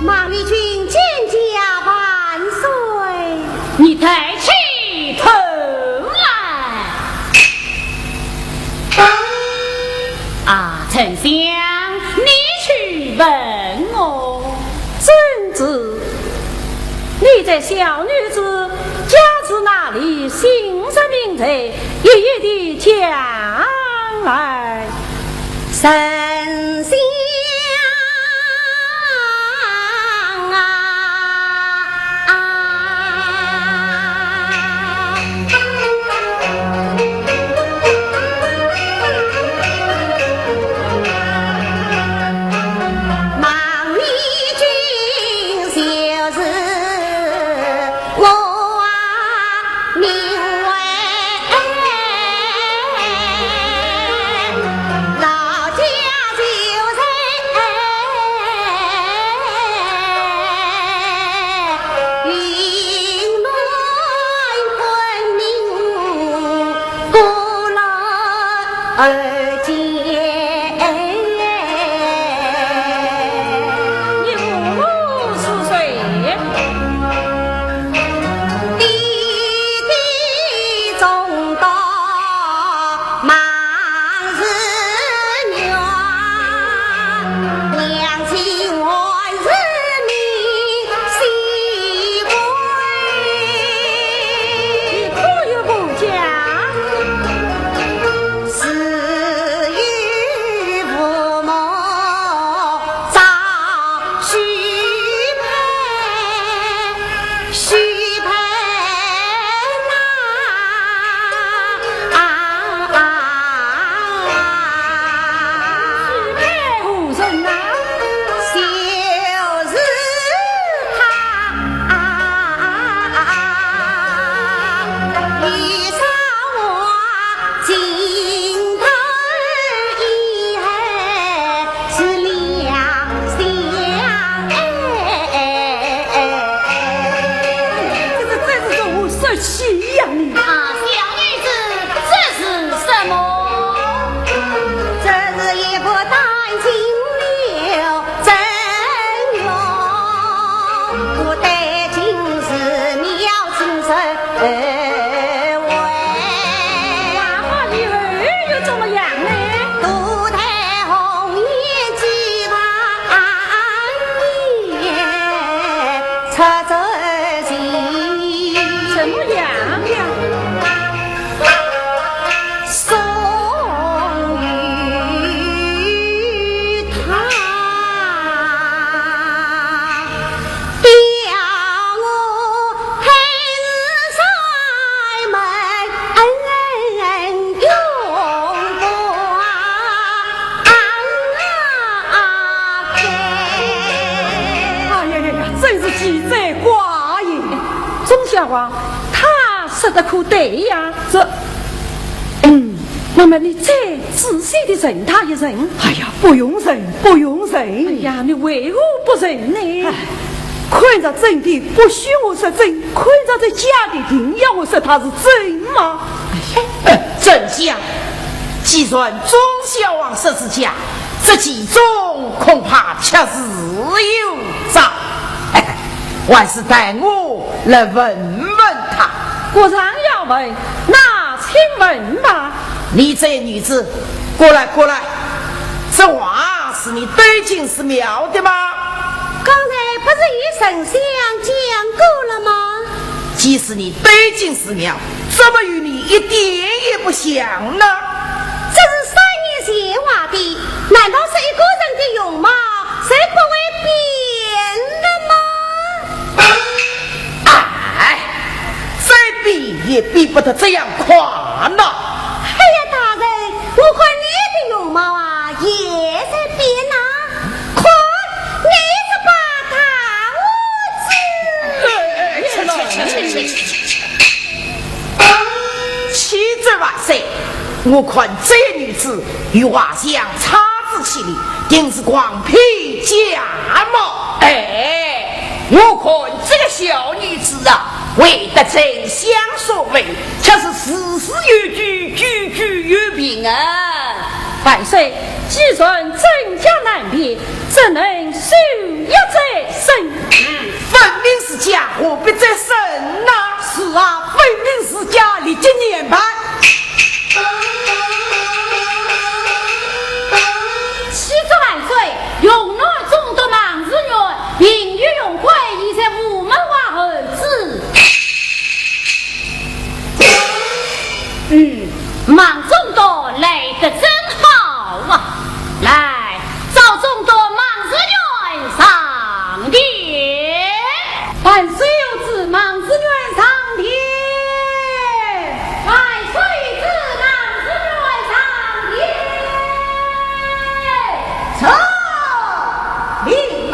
孟丽君见驾万岁。你抬起头来。 啊，丞相，你去问我。遵旨。你这小女子家住哪里？姓甚名谁？一一地讲来。丞相啊！ 孟丽君就是我啊，名为老家小王，他说的可对呀？这，嗯，那么你再仔细地认他一认。哎呀，不用认，不用认。哎呀，你为何不认呢？哎，看着真的不许我说真，看着这假的定要我说他是真吗？哎，呃，丞相，既然忠孝王说是假，这其中恐怕确实有诈。还是待我来问问他。既然要问，那请问吧。你这女子，过来，过来，这话是你对进寺庙的吗？刚才不是与丞相讲过了吗？既是你对进寺庙，怎么与你一点也不像呢？这是三年前画的，难道是一个人的容貌，谁不会变的吗？哎，再比也比不得这样快呢。哎呀，大人，我看你的容貌啊，也在变呐。看，你这把大胡子。哎，哎，去，去，去，去，去。启奏万岁，我看这女子与画像差之千里，定是诓骗假冒。哎，我看这个小女子啊，为得丞相所为，却是事事有据，句句有凭啊。万岁，既然真假难辨，怎能休要再审？分明是假，何必再审呢？是啊，分明是假，立即严办。启奏万岁，荣南总督孟士元，并与荣贵，已在午门外候旨。嗯，孟总督来得正好啊！来，召总督孟士元上殿。万岁有旨，孟士元上殿。万岁有旨，孟士元上殿。走，领旨。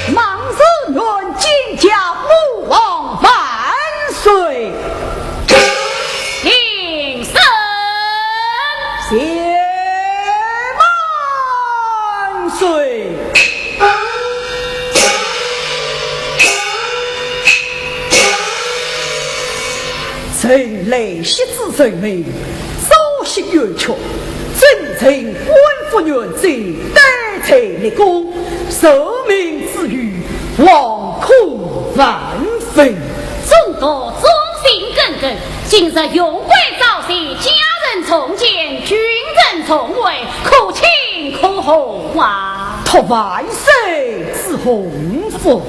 孟士元见驾，父王万岁！平身。谢万岁。 臣来席之人民，朝夕冤屈，真正官复原职，戴罪立功，受命之余，惶恐万分。总督忠心耿耿，今日荣贵早谢，家人重建，军人重会，可庆可贺啊！托万岁之洪福。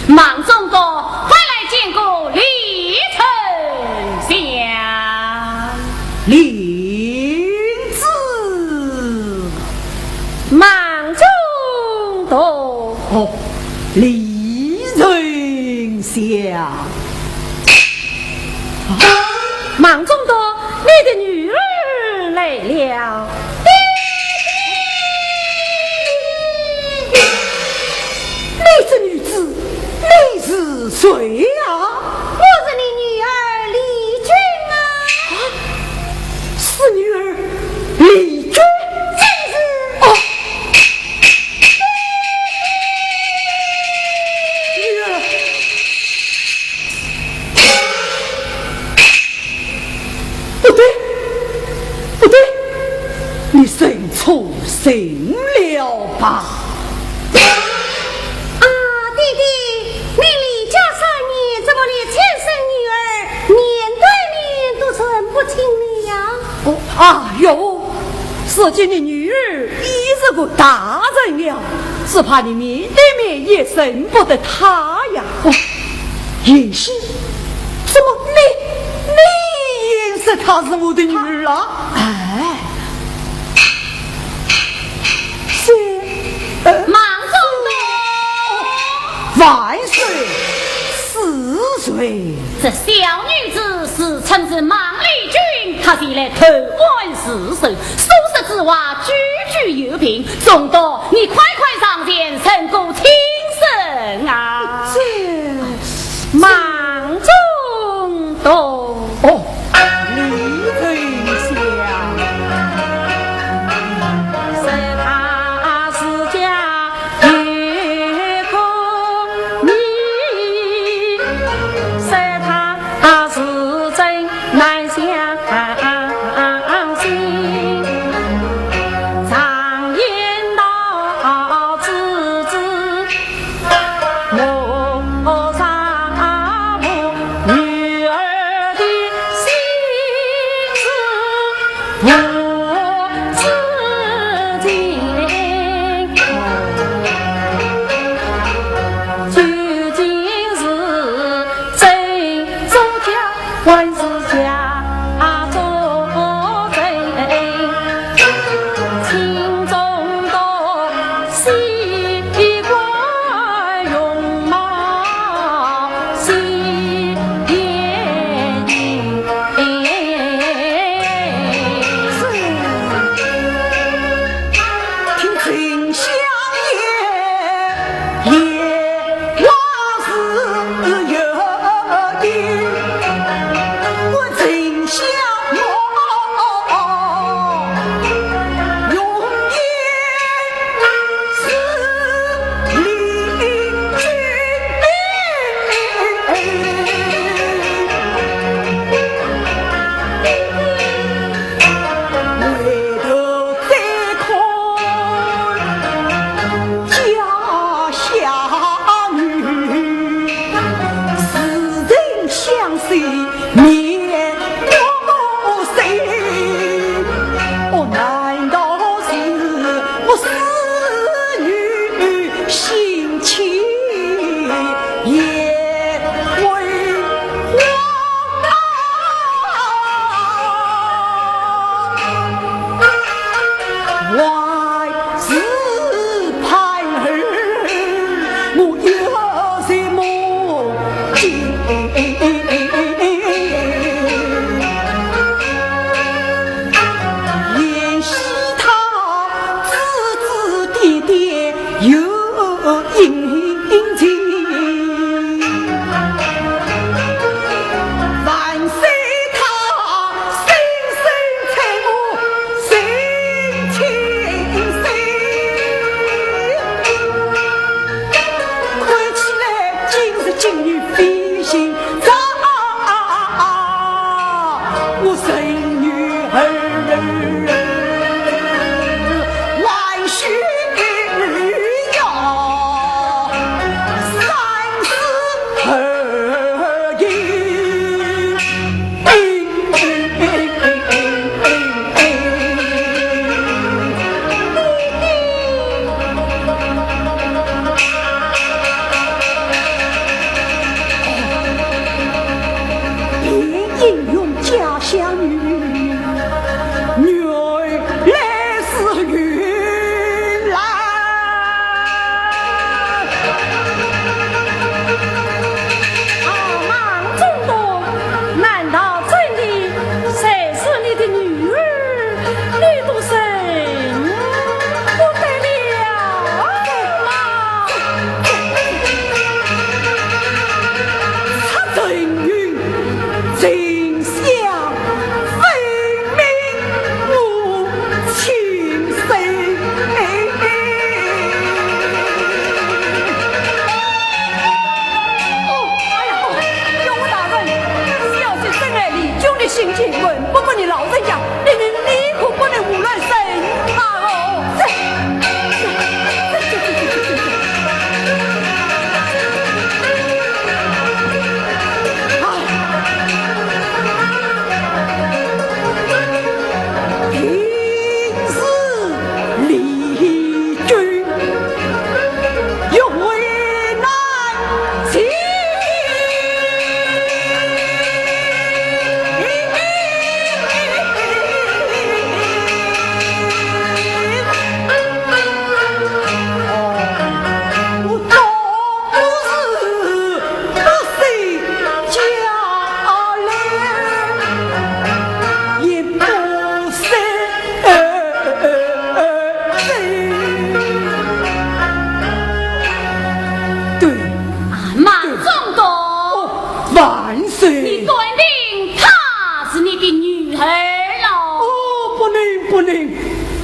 孟总督，快来见过李丞相。领旨。孟总督。哦，李孟中道，你的女儿来了。你这女子，你是谁呀？我是你女儿丽君啊。啊，是女儿丽君？正是。哦，女儿。 不对，不对，你认错人了吧？啊，爹爹，你离家三年，怎么连亲生女儿面对面都认不清了呀？哦，哎呦，如今你女儿已是个大人了，只怕你面对面也认不得她呀。哦，贤婿，怎么你，你也说她是我的女儿啊？哎，是，呃，孟中道。万岁，是谁？这小女子自称是孟丽君，她前来投案自首，所说之话句句有凭。中道，你快快上前，成个清审啊！这，孟中道。哦，你等一下。说她是家有功名，说她是真难相信。常言道，知子莫若母，女儿的心事 无止境。究竟是真作假，还是假作真？心中道，细观容貌，细眼睛。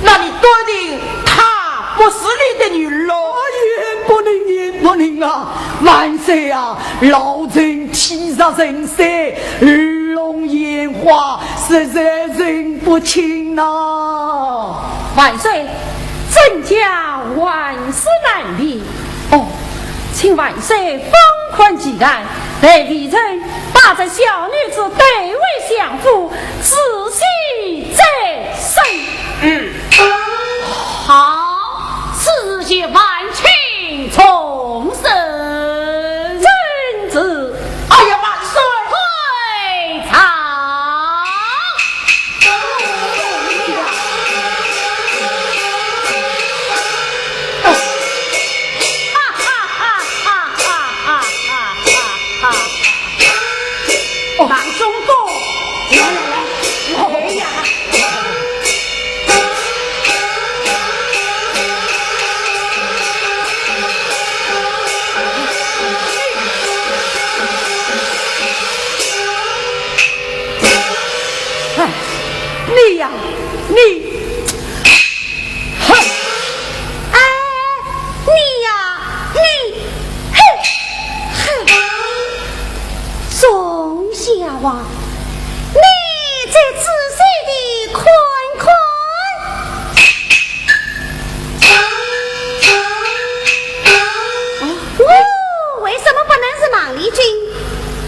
那你断定她不是你的女儿喽？哎，也不能，也不能啊！万岁啊，老臣体察人心，耳聋眼花，实在认不清呐。万岁，朕家万事难辨。哦，请万岁放宽其谈，待微臣把这小女子带回相府，仔细再审。嗯，好，此事就烦请重审。遵旨。哎呀，万岁！退朝。哈哈哈哈哈哈哈哈哈！哦，郎中哥，来来来，哎呀！哎，你呀，你，哼！哎，你呀，你，哼，哼！仲夏啊，你再仔细地看看。 哦，为什么不能是孟丽君？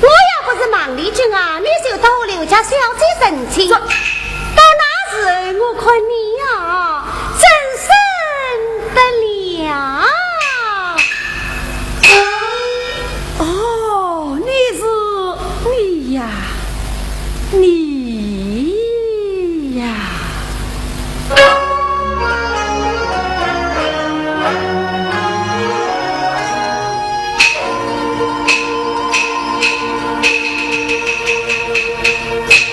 我要不是孟丽君啊，你就到刘家小姐成亲。这，到那时我看你呀，怎生得了？哦，你是，你呀，你呀。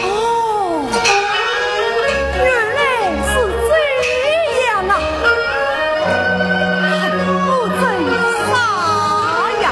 哦，原来是这样啊！我真傻呀！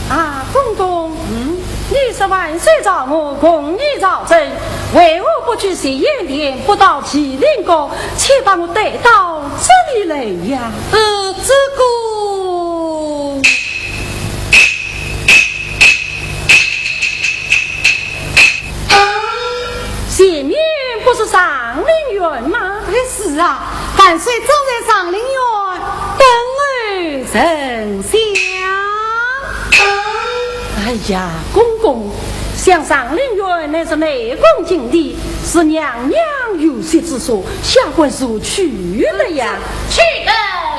啊，公公，嗯？你说万岁召我共议朝政，为何不去咸阳殿，不到麒麟阁，却把我带到这里来呀？呃，这个，前面不是上林苑吗？哎，是啊，万岁早在上林苑等候丞相。哎呀，公公，想上林苑乃是内宫禁地，是娘娘御息之所，下官如何去得呀？去得，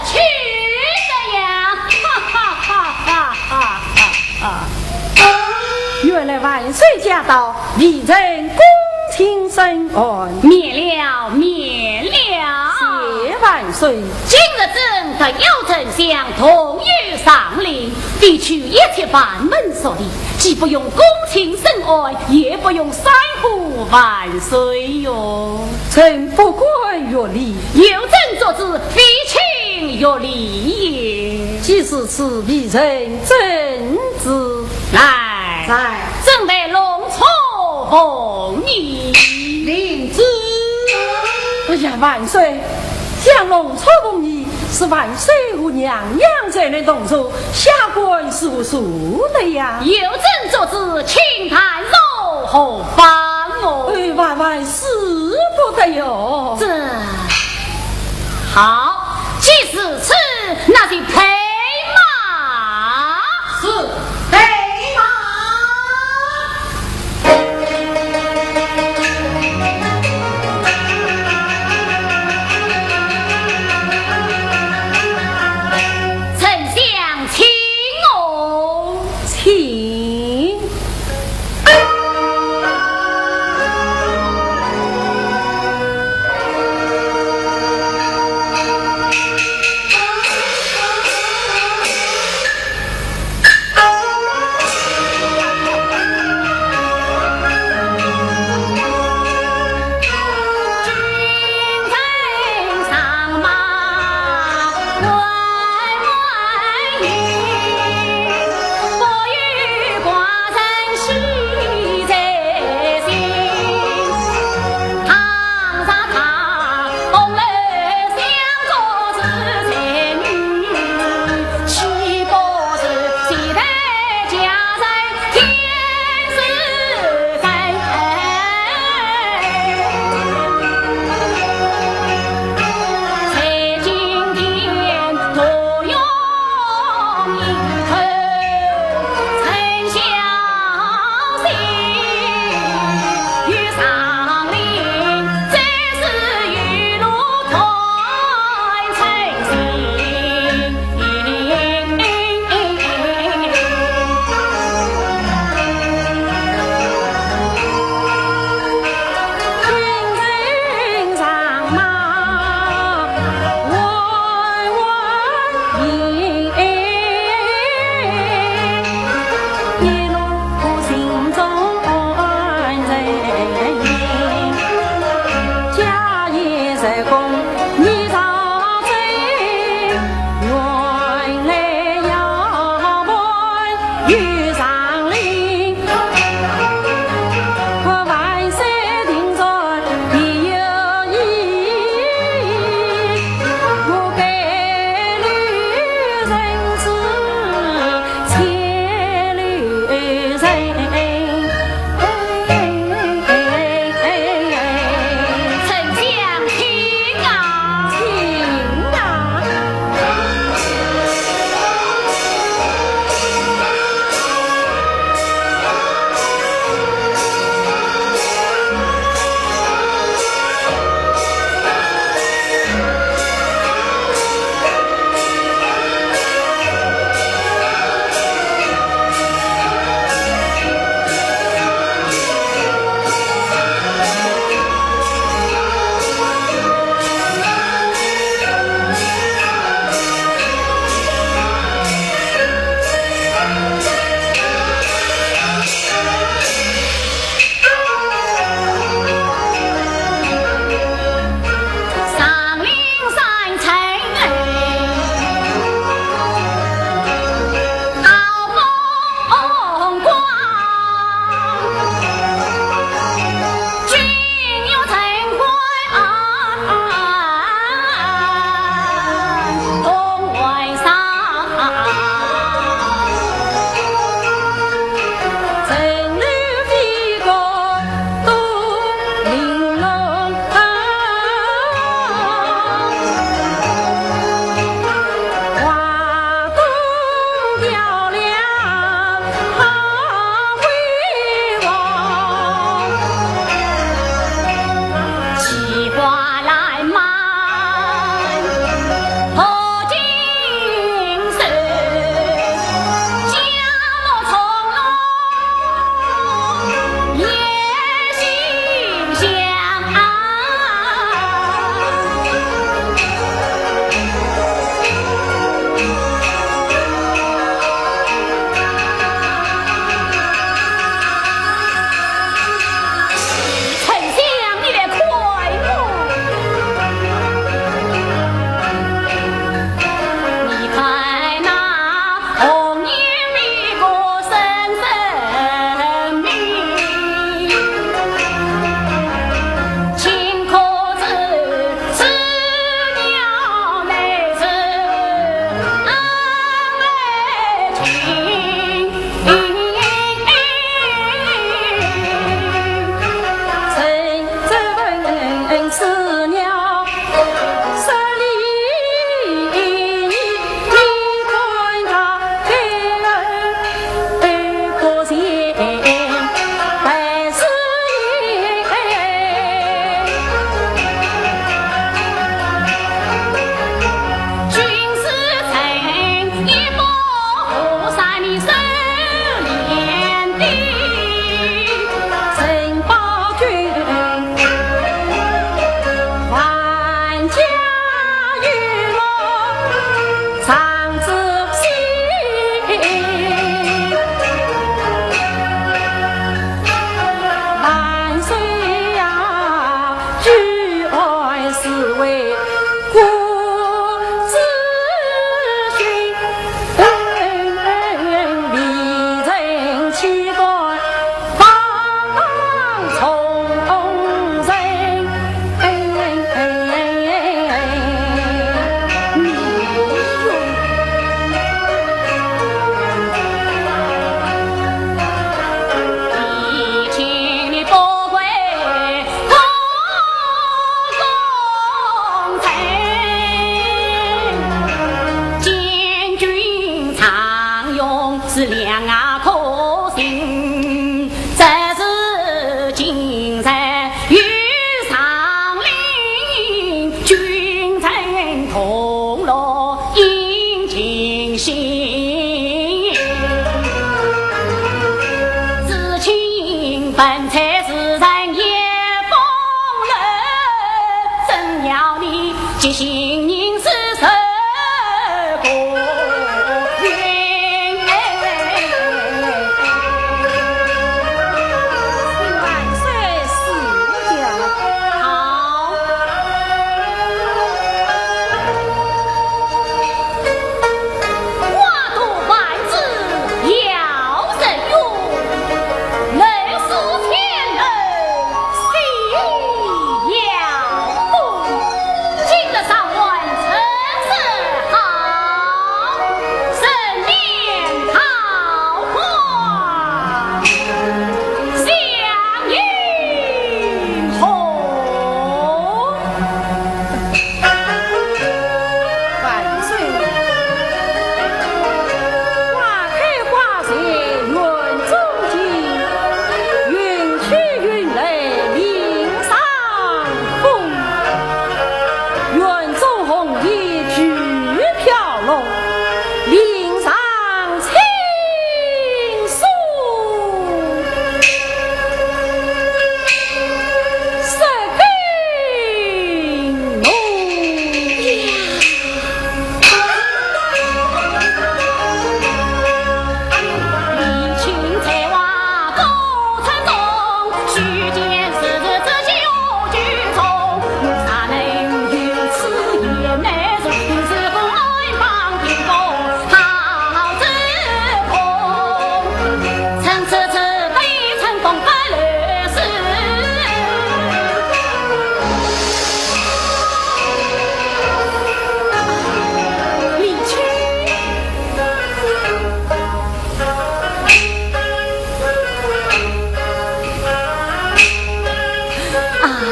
去得呀！哈哈哈哈哈哈哈！原来万岁驾到，微臣恭请审案。免了，免了。谢万岁。今日朕特邀丞相同游上林，必取一切閉门所礼，既不用恭请审案，也不用山呼万岁哟。 臣不敢越礼。有朕作主，非卿越礼也。既如此，微臣遵旨。来。在。准备龙车奉農。领旨。哎呀，万岁，将龙车奉農，是万岁和娘娘在内同坐，下官如何坐得呀？有朕作主，请弹奏何妨哦。哎，万万 使不得哟。这，好，既如此，那就备马。是，备马。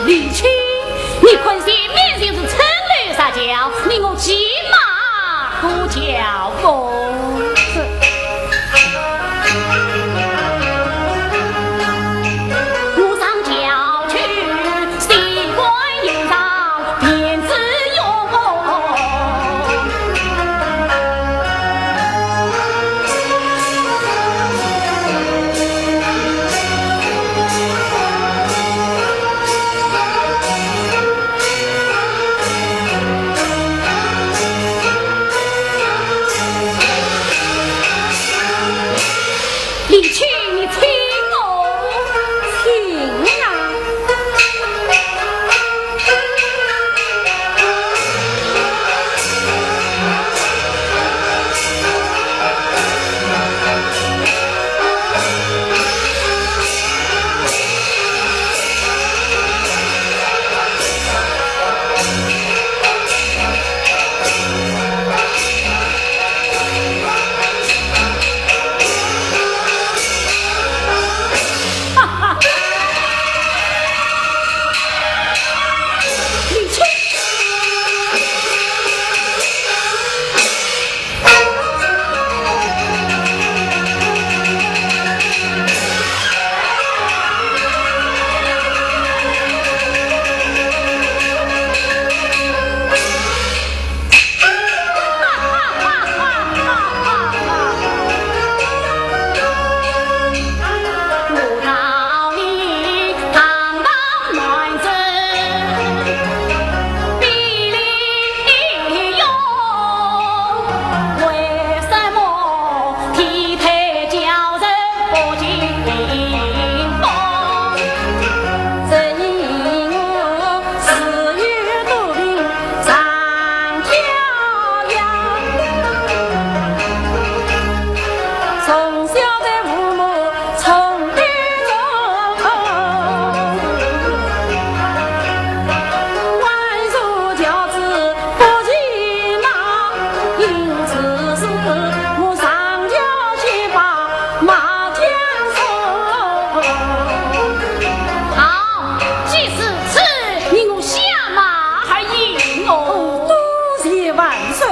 李清，你看前面就是青楼石桥，你我骑马过桥哦。我上桥去，西关迎上便自由。李清，你请哦。请啊。好，既是此，你我下马而迎哦。多谢万岁。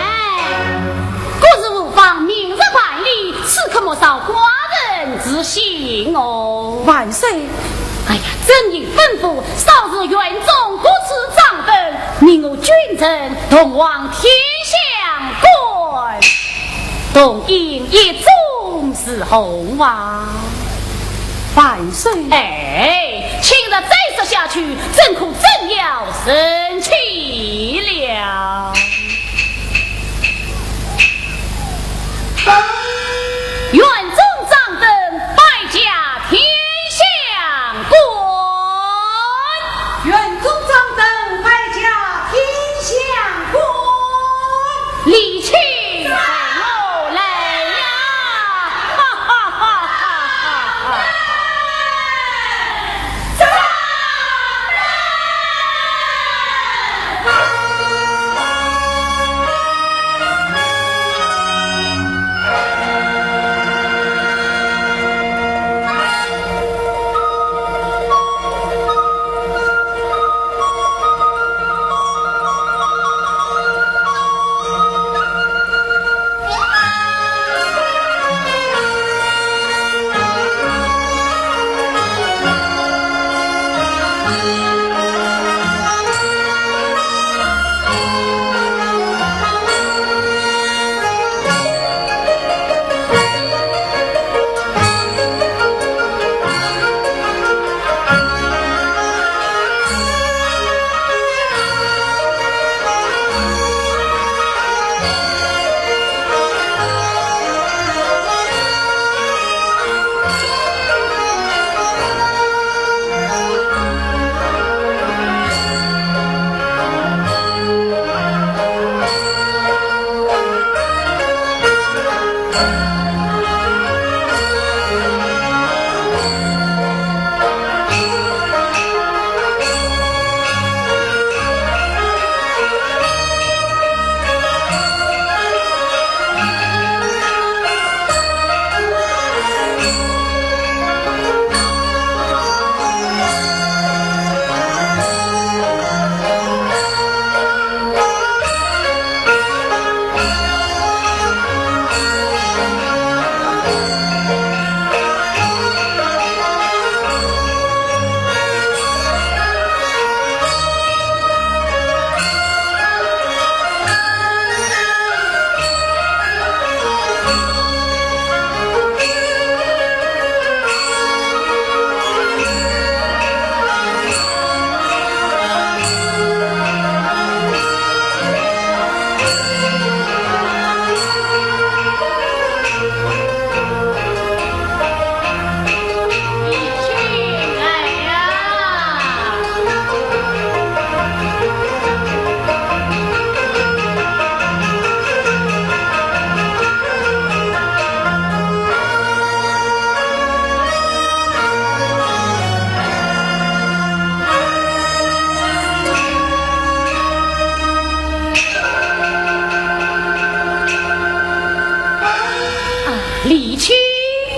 哎，国事无妨，明日办理，此刻莫扰寡人之兴哦。万岁！哎呀，朕已吩咐，少时园中各处掌灯，你我君臣同望天香观，同饮一盅是何话？万岁！哎，今日再说下去，朕可真要生气了。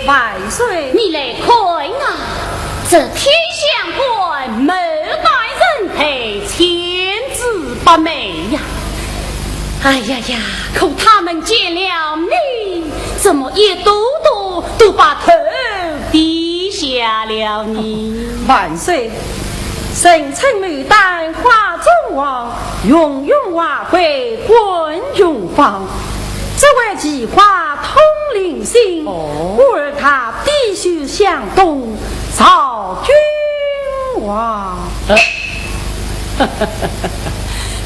万岁。你来看啊，这天香馆，满带人头，千姿百媚呀。哎呀呀，可他们见了你，怎么一朵朵都把头低下了呢？万岁，人称牡丹花中皇，云云花会冠云芳。 只为奇花通灵心，哦。故而她低首向东，朝君王。呃，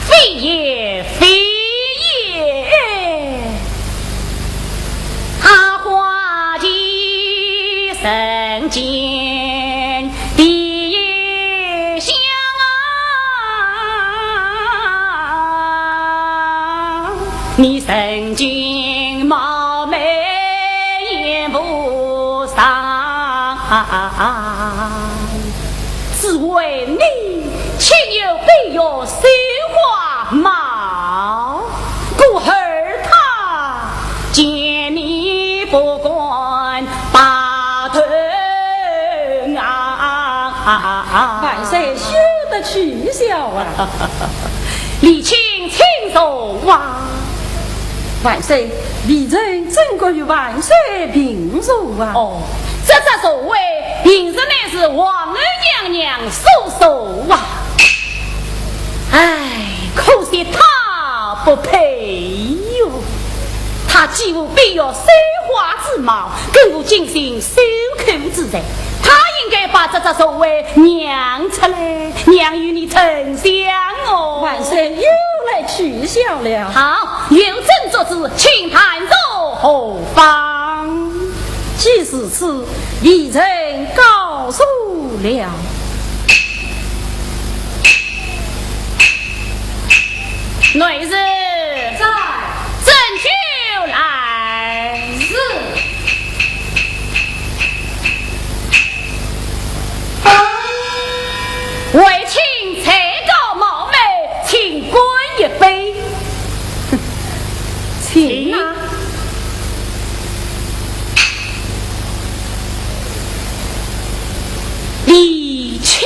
非也，非也。她花期人间第一香啊。 你曾经貌美也不上，只为你岂有闭月羞花貌？故而他见你不敢把头昂。万岁休得取笑啊！ 李卿请坐啊。万岁，微臣怎敢与万岁并坐啊？哦，这只座位平日乃是皇后娘娘所坐啊。唉，可惜她不配哟。她既无闭月羞花之貌，更无金星 守口之才，她应该把这只座位让出来，让与你丞相哦。万岁又来取笑了。好，有朕做主，请弹奏何方？既如此，微臣告辞了。 内侍。在。斟酒来。是。为卿才高貌美，请干一杯。请啊。 李卿，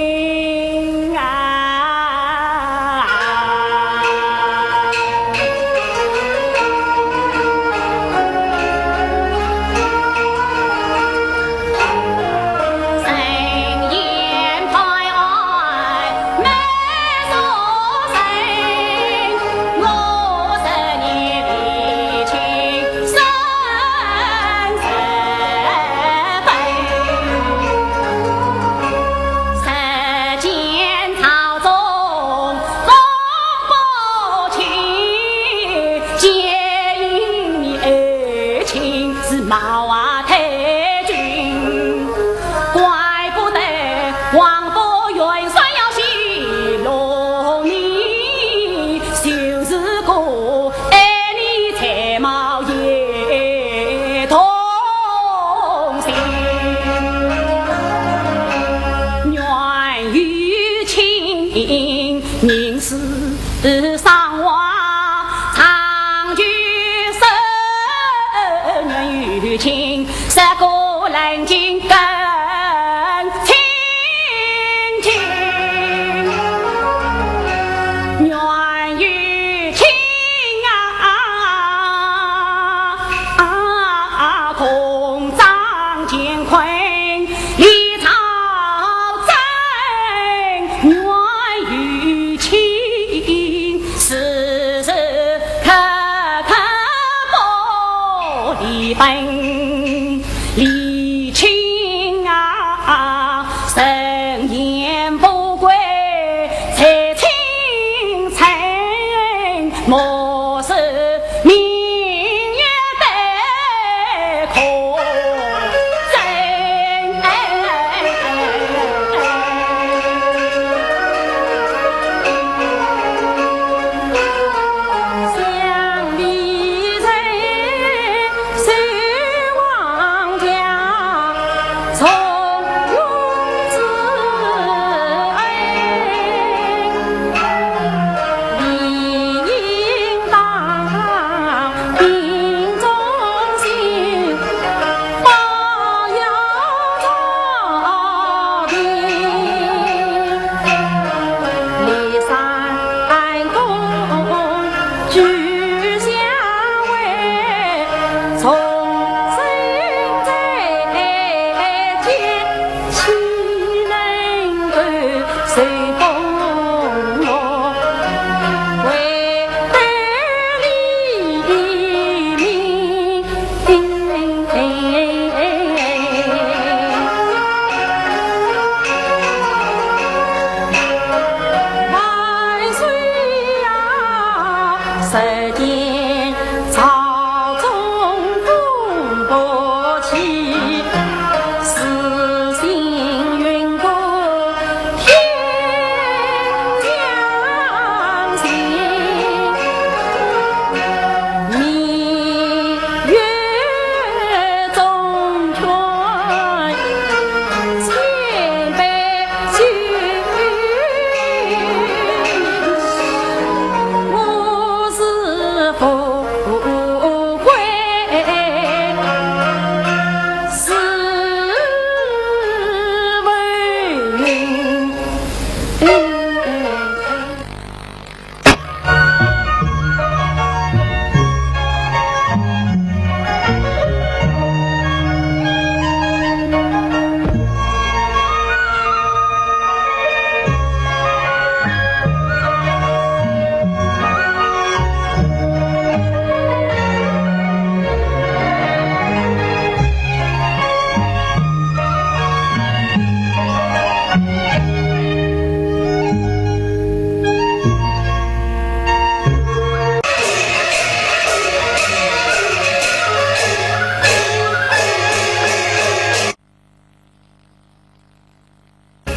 李卿啊。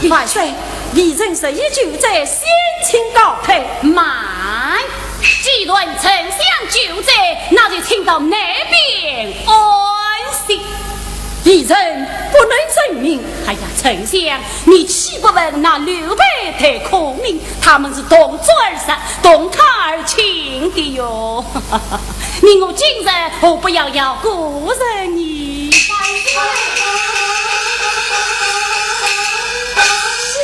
万岁，微臣是已救灾，先请告退。慢，既然丞相救灾，那就请到那边安歇。微臣不能成命。哎呀，丞相，你岂不闻那刘备对孔明，他们是同坐而食，同榻而寝的哟。你我今日何不要要个人呢？ 启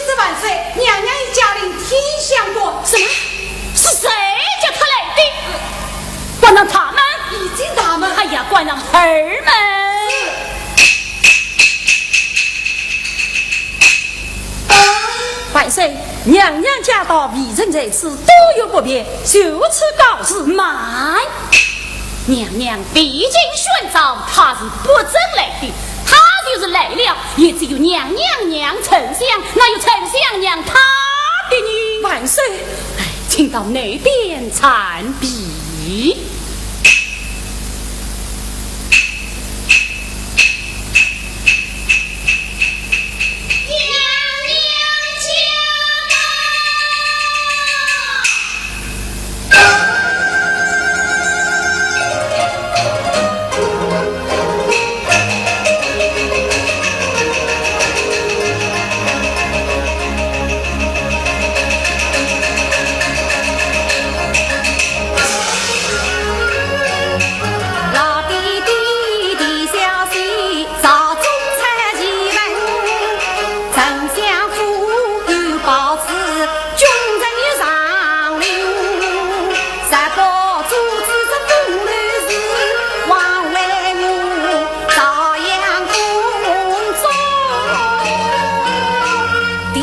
奏万岁，娘娘已驾临天香馆。什么？是谁叫她来的？关上大门。已经大门。哎呀，关上后门。万岁，娘娘驾到，微臣在此多有不便，就此告辞。慢！ 娘娘未经宣召，她是不准来的。她就是来了，也只有娘娘、娘丞相，哪有丞相娘她的呢？万岁！哎，请到那边暂避。 老弟弟的消息，朝中出奇闻，丞相府有报纸，君臣有上令，十八主子这风流事，枉为我朝阳宫中第一人。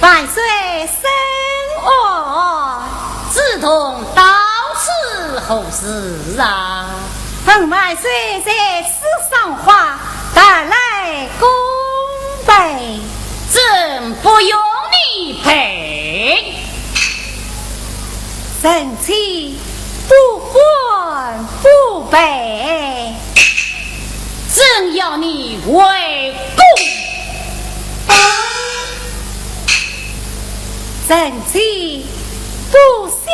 万岁圣安。梓童到此何事啊？闻万岁在此赏花，特来恭陪。朕不用你陪。 臣妾不管不陪。朕要你回宫。臣妾不想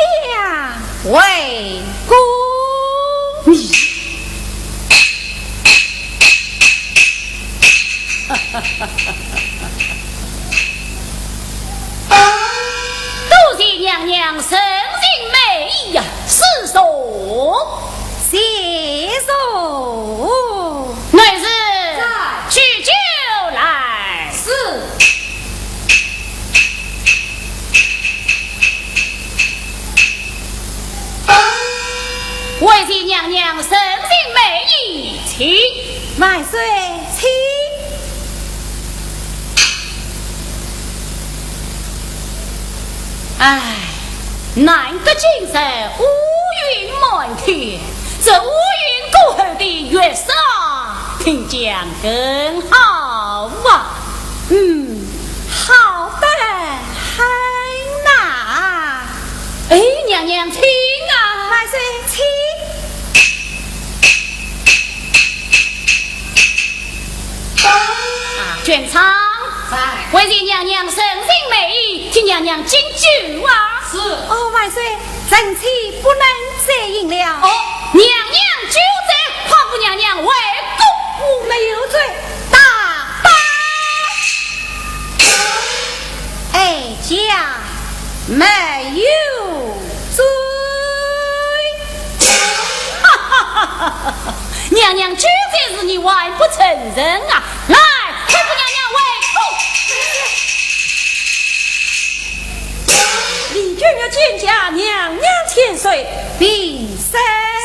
回宫。你 多谢娘娘盛情美意呀，赐座。谢座。内侍，在。取酒来。是。 回谢娘娘盛情美意，请。万岁，请。唉，难得今日乌云满天，这乌云过后的月色定将更好啊。嗯，好得很呐。 哎，娘娘请啊。万岁请。啊，卷窗。在。回谢娘娘盛情美意，请娘娘敬酒啊。是。哦，万岁，臣妾不能再饮了。哦，娘娘酒醉，快扶娘娘回宫。我没有醉。打吧。哀家 没有醉。哈哈哈哈哈！娘娘酒醉是你还不承认啊？来，快扶娘娘回宫。李君玉见驾，娘娘千岁。平身。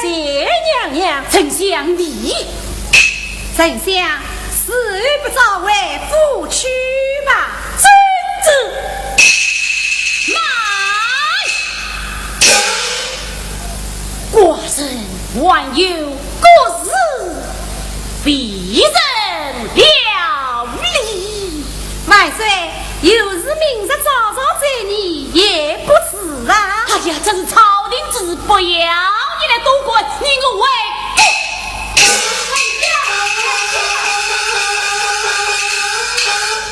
谢娘娘。丞相你。 丞相，时候不早，回府去吧。遵旨。慢！寡人还有国事，未曾料理。万岁，有事明日早这是朝廷之事，不要你来多管，你我为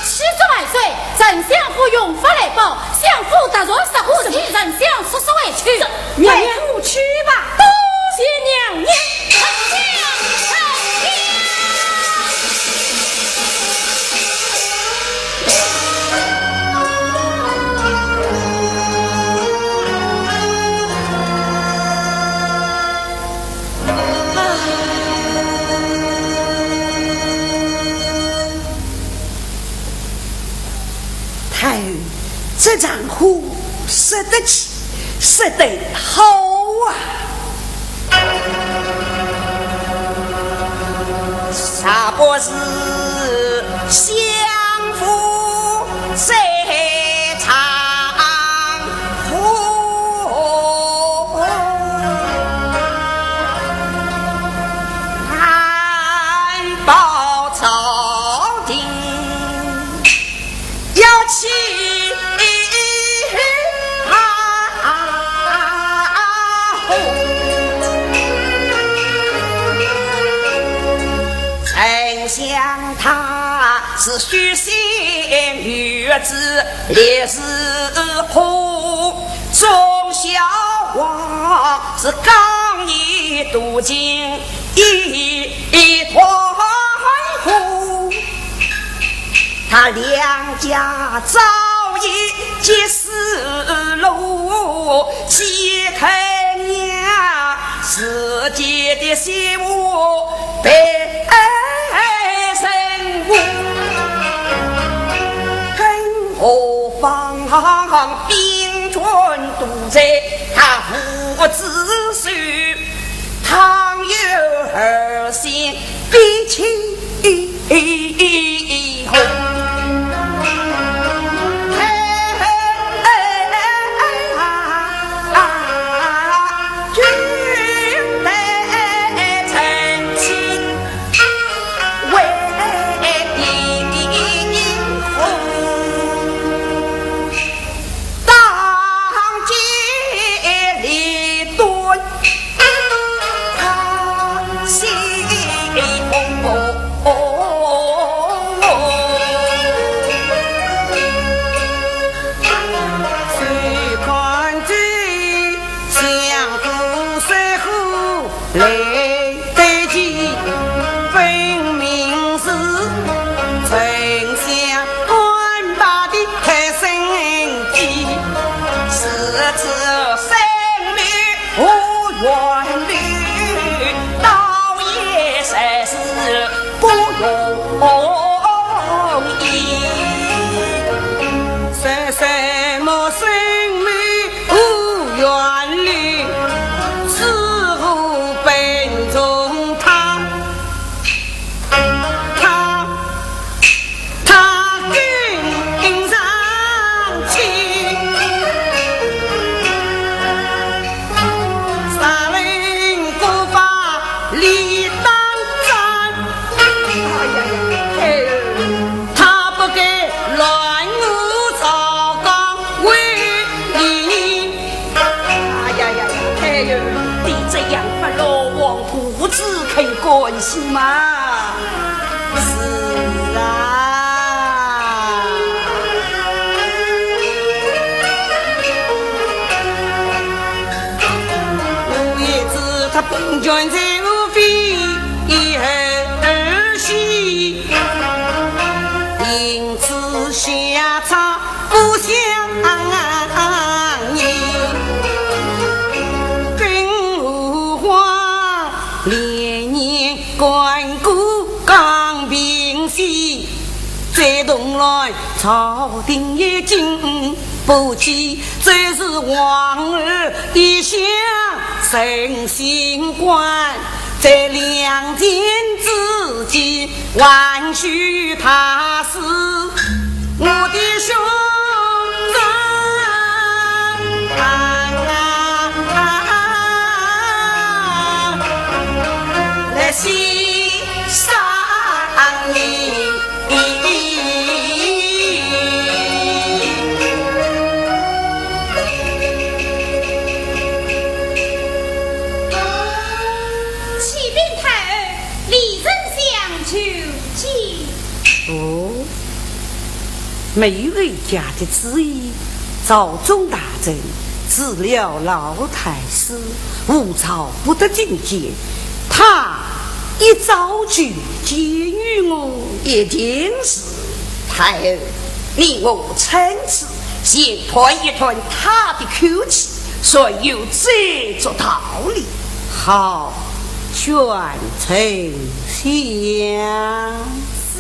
七十万岁，丞相府用法来报，相府大人失火，请丞相速速回去。回府去吧。多谢娘娘。丞相，丞相。太后，这场火说得起，说得好啊！啥不是相府在唱和？难保朝廷 要起啊！丞相他是许仙与子烈士虎，忠孝王是刚毅多情一团火。 他两家早已结丝路，岂肯让自己的媳妇被人误？更何况兵权都在他父子手，倘有二心， 比起红。哎呀呀呀，哎呦，你这样发落王公子肯干什么？是啊。没有人家的主意，朝中大臣除了老太师，无朝不得进见。他一早就见于我。一定是，太后，你我参差，先谈一谈他的口气， 说有这种道理。好，宣丞相。是。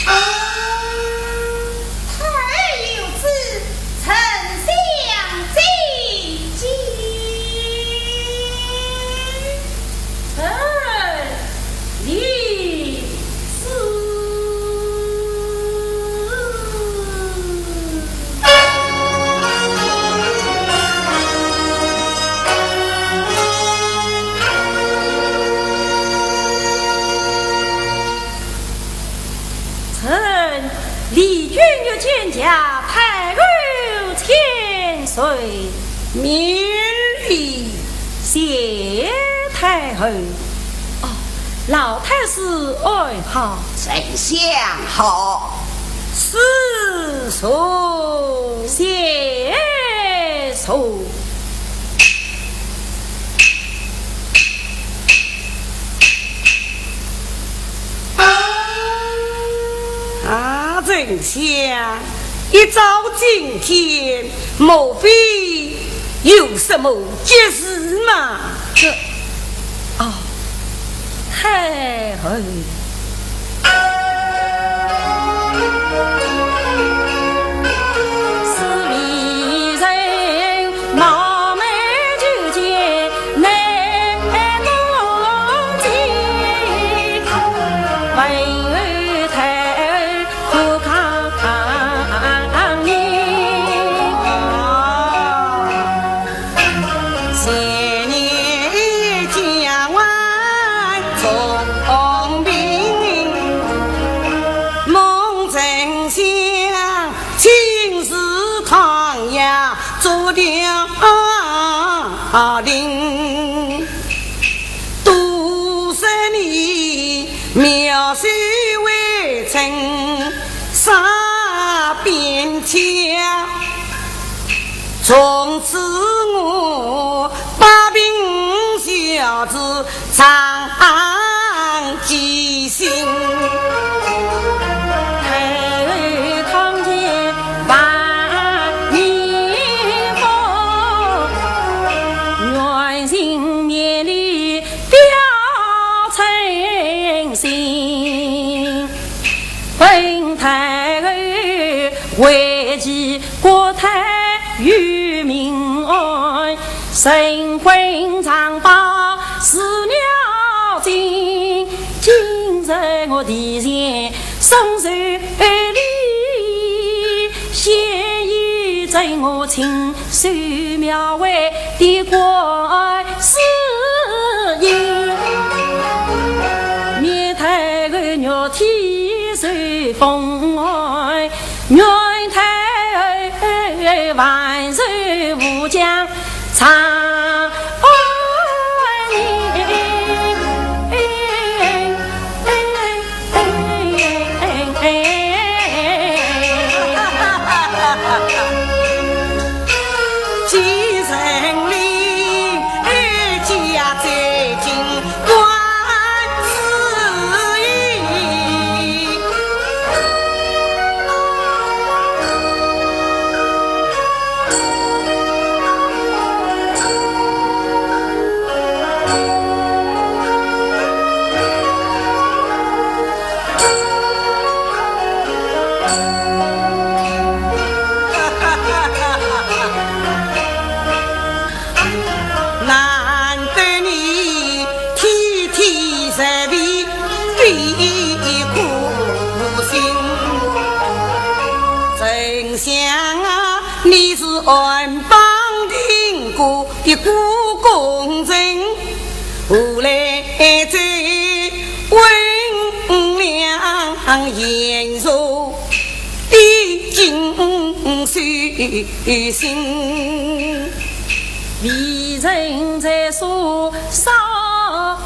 啊，太后有旨，丞相觐见。 臣李斯。臣李君玉见驾，太后千岁。免礼。 谢太后。哦，老太师安好？丞相好。赐座。谢座。 啊，丞相，一早进见，莫非有什么急事吗？这，哦，太后。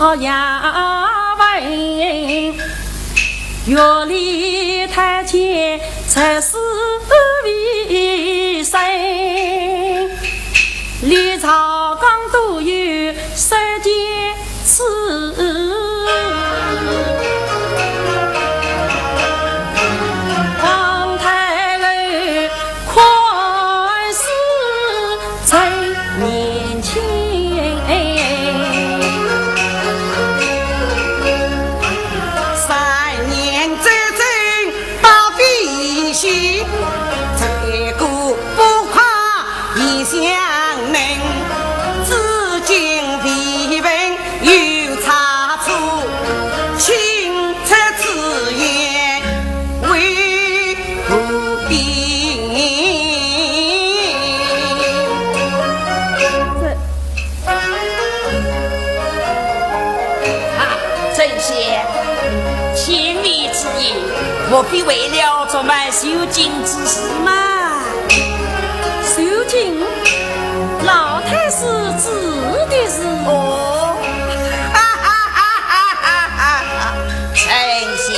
哦呀喂，月里太监在是为谁？李朝刚都有三件事，皇太后 看似最年轻。三年之中，保必行，这个不快已相能，至今未闻 有差错，请出此言为何定？啊，丞相，前面之言，莫非为了这门绣经之事吗？绣经？老太师指的是……哦，哈哈哈哈哈哈！ 丞相，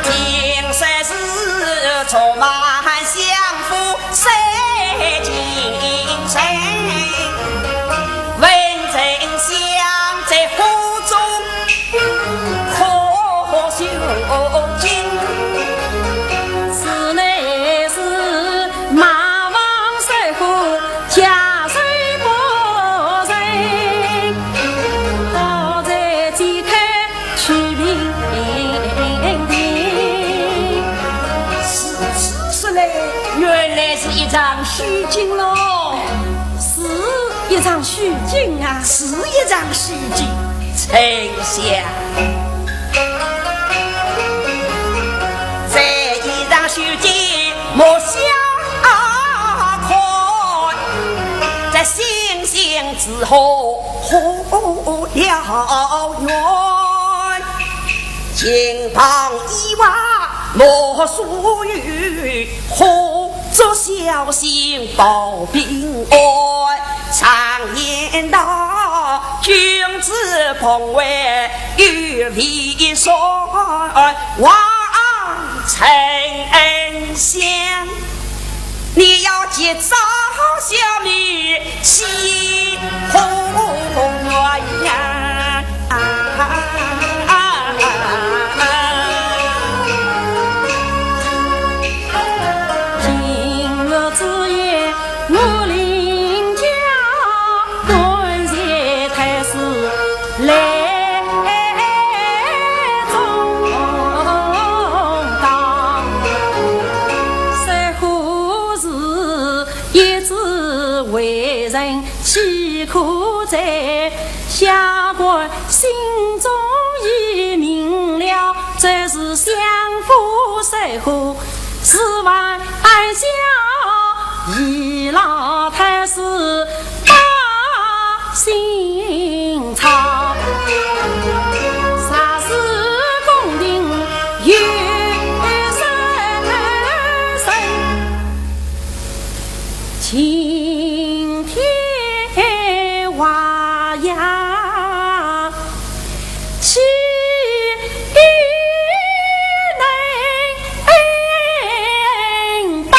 今日是竹马相府三进城，问丞相在府中可绣经？此乃是马房守护 家事不成，好在即刻去禀定。是，是，是嘞，原来是一场绣经喽。是一场绣经啊。是一场绣经。丞相，这一场绣经 莫小看，这星星之火燎原。金榜题画莫疏漏，化作小星报平安。常言道，君子помwe有礼数，望丞相 你要及早向你起宏愿呀！今日之夜，我领教官前太师 来中道，谁何时也只为人岂可在？下官心中已明了，这是相府谁何 是还按下倚老太师把心操，啥事公定有三生，晴天华呀， 岂能报？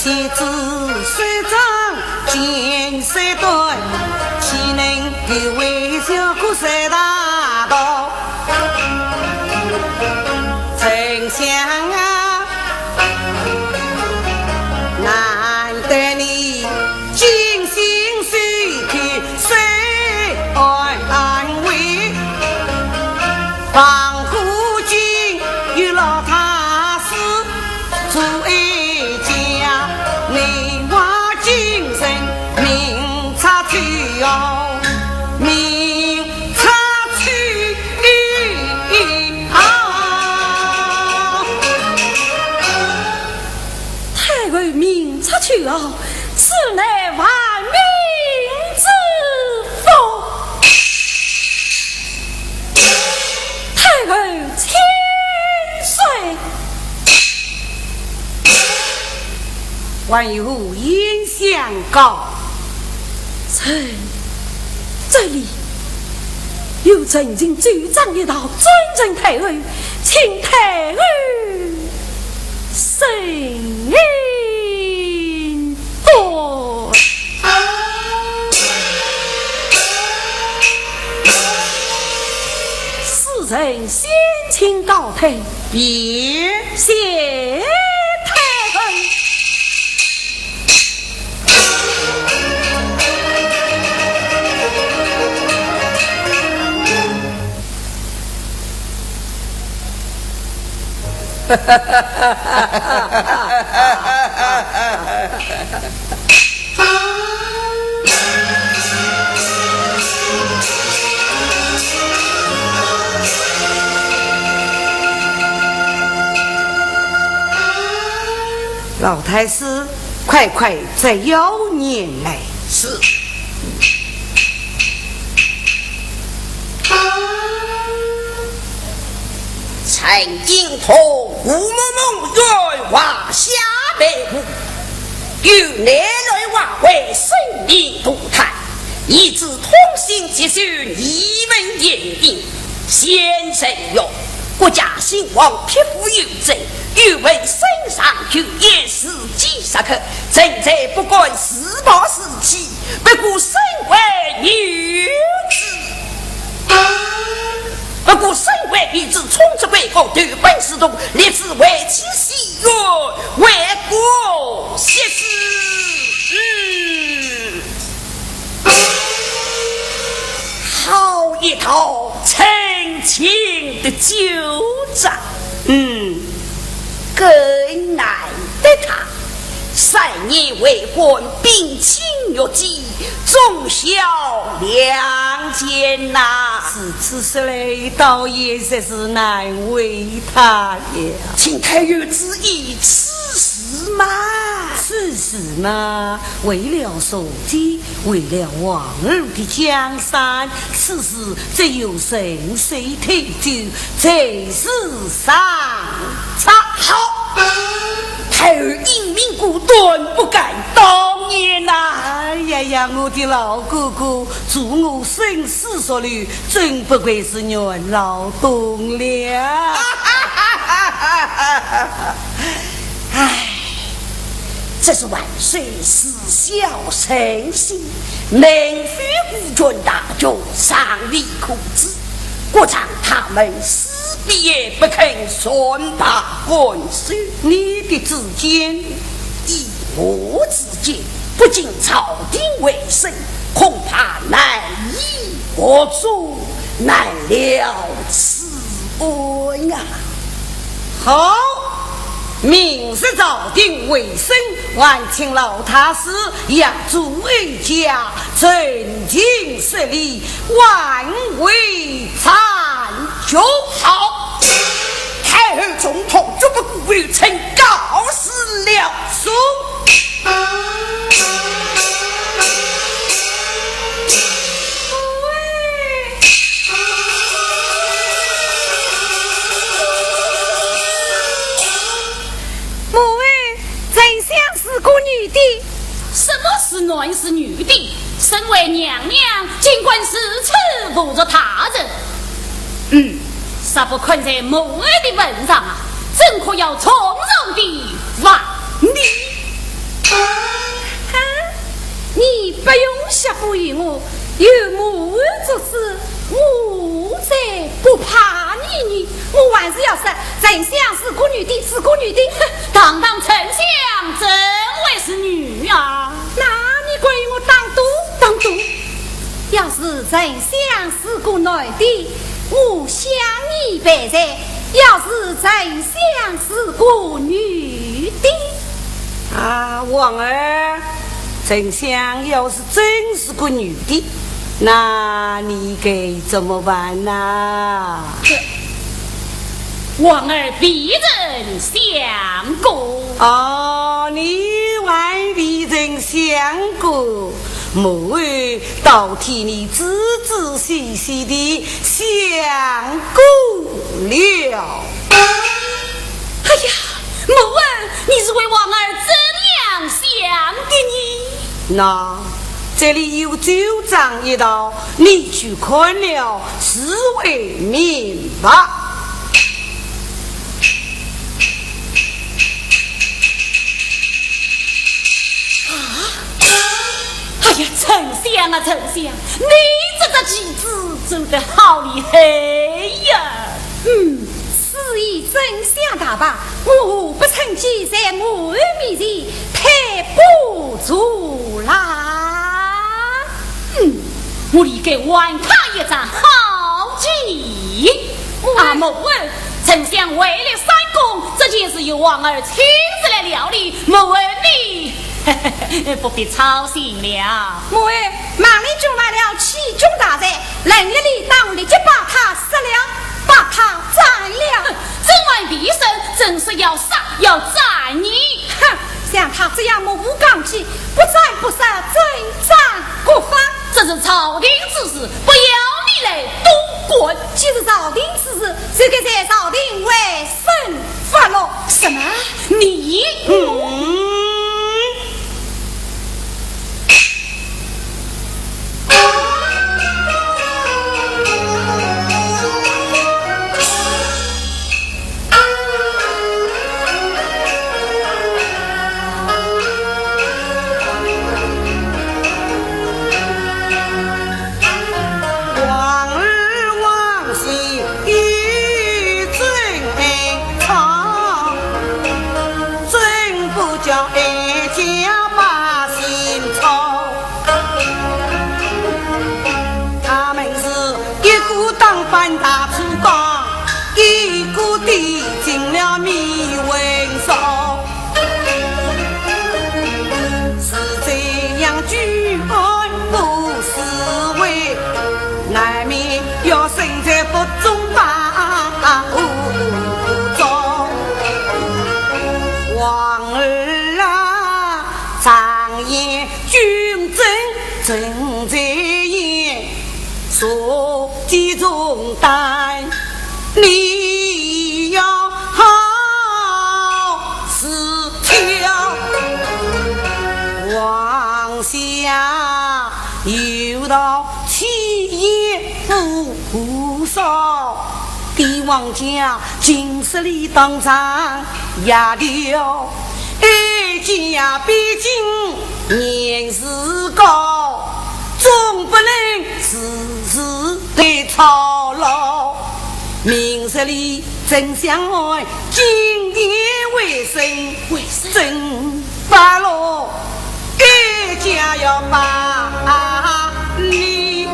妻子手掌金丝短，岂能够为小姑受大道？丞相啊，难得你尽心守口，受安慰，旁观君有老太师 做哀家，你我今生命差去哦，命差去啊！太后命差去哦，此乃万民之福。太后千岁。 还有何言相告？臣，这里有陈情奏章一道，转呈太后，请太后审读。此人先请告退。 谢，谢太后。老太师，快快摘妖蔫来。是。 陈金童胡蒙蒙，远画下梅花，由南来华为生灵涂炭，以致通行疾首，疑问严定。先生曰：国家兴亡，匹夫有责，有问圣上，有言自己杀客，臣才不敢自暴自弃，不过身为女子。 不过身为女子，冲着贵国，投奔仕途，立志为妻洗冤，为国息世。嗯。好一套成情的旧账。嗯。更难得他 三年为官，屏清月季，忠孝两全呐。如此说来，倒也实是难为他呀。请太后旨意，此事嘛。此事嘛，为了社稷，为了皇后的江山，此事只有顺水推舟，才是上策。好， 太后英明果断，不敢当言呐。哎呀呀，我的老哥哥，助我深思熟虑，真不愧是元老栋梁。唉，这是万岁自小成心，能否顾全大局，尚未可知。国丈他们 死也不肯善罢甘休。你的主见？依我之见，不尽朝廷为生，恐怕难以复作，难了此案啊。好，明日朝廷为生，还请老太师，让诸位家，成群设礼， 万岁参见。好，太后重痛，绝不辜负，臣告辞了。送。母后，丞相是个女的。什么是男是女的？ 身为娘娘，竟敢如此侮辱他人。嗯，若不看在母后的份上啊，朕可要重重地罚你。我还是要说，丞相是个女的，是个女的。堂堂丞相怎会是女啊？那你敢与我打赌？打赌？要是丞相是个男的，我向你赔罪；要是丞相是个女的，啊，王儿，丞相要是真是个女的，那你该怎么办呐？王儿未曾想过。哦，你还未曾想过，母后倒替你仔仔细细地想过了。哎呀， 母后，你是为王儿怎样想的呢？那，这里有奏章一道，你去看了自会明白。啊？哎呀，丞相啊，丞相，你这个棋子走得好厉害呀！嗯， 此役丞相大败，我何不趁机在母后面前推波助澜？嗯，我理该还他一张好棋。啊，母后，丞相位列三公，这件事由王儿亲自来料理，母后你不必操心了。母后，孟丽君犯了欺君大罪， 冷一礼当立即把他杀了，把他斩了。哼，朕还未说，怎说要杀要斩呢？哼，像他这样目无纲纪，不斩不杀，怎斩国法？这是朝廷之事，不要你来多管。既是朝廷之事，就该在朝廷为 圣发落。什么？你？嗯。王儿王喜 与朕争吵，朕不叫哀家百姓吵。他们是一个打翻大猪缸，一个跌进了迷魂烧。 是这样举案不思危，难免要身在不中八五中。王儿啊，常言君臣臣在言，社稷重担 你要好自挑。王下有道：气焰不可少。帝王家，今日里当场压掉，哀家毕竟年事高，总不能时时 得操劳。明日里，丞相按金殿为审，为审。朕发落，哀家要把你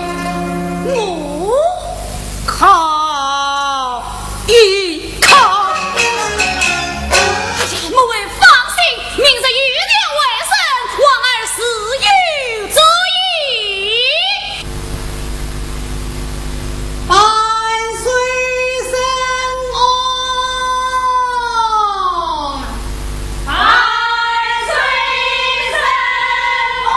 我考一考。哎呀，母后放心，明日有条为审，王儿自有主意。 万岁圣安！万岁圣安！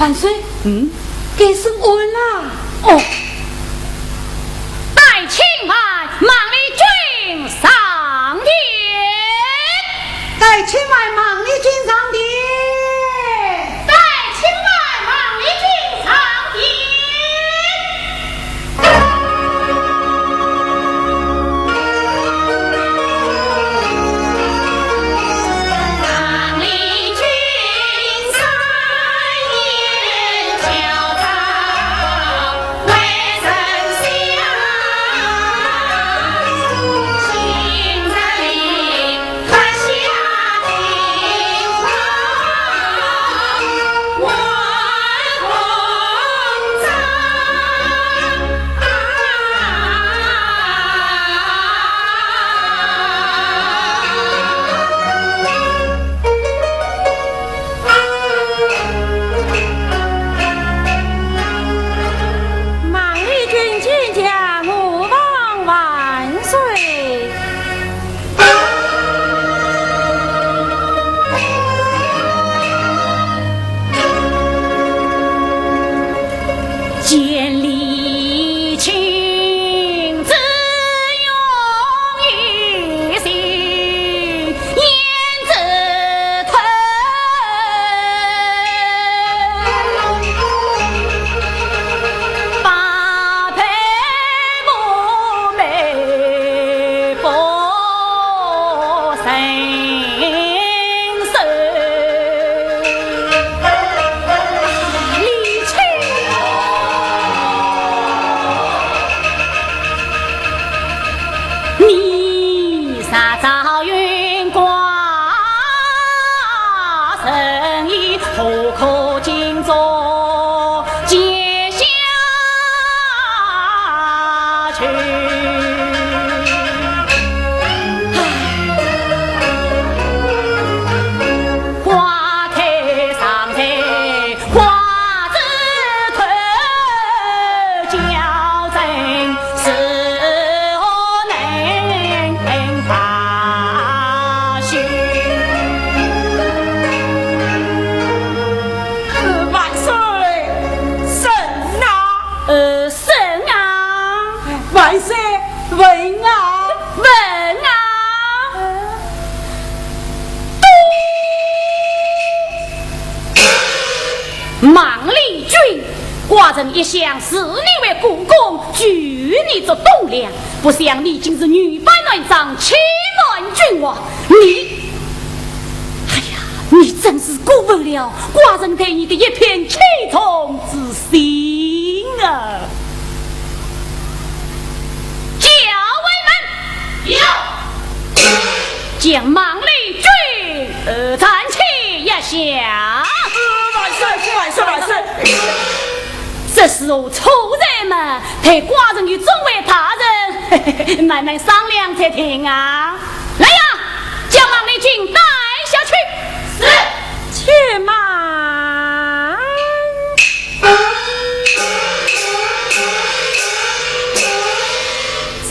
万岁，嗯，该审案啦。哦，带请万万里军上殿。带请万万里军上殿。带请万万里军上殿。 万里军见驾，吾皇万岁。 见礼请自用一心，言自吞。八百无美不成熟。 李清。你若早云挂神衣，何苦今朝见驾去？ 花开常在花枝头，叫人如何能罢休？呃，万岁，圣啊！呃，圣啊！万岁，问啊！问啊！ 孟丽君，寡人一向视你为国公，举你做栋梁，不想你竟是女扮男装，欺瞒君王。你，哎呀，你真是辜负了寡人对你的一片器重之心啊！校尉们，有！ 将孟丽君，呃，暂且押下。万岁，万岁，万岁！这时候，错人们对寡人与众位大人，嘿嘿嘿，慢慢商量才定啊。来呀，将孟丽君带下去。是。且慢。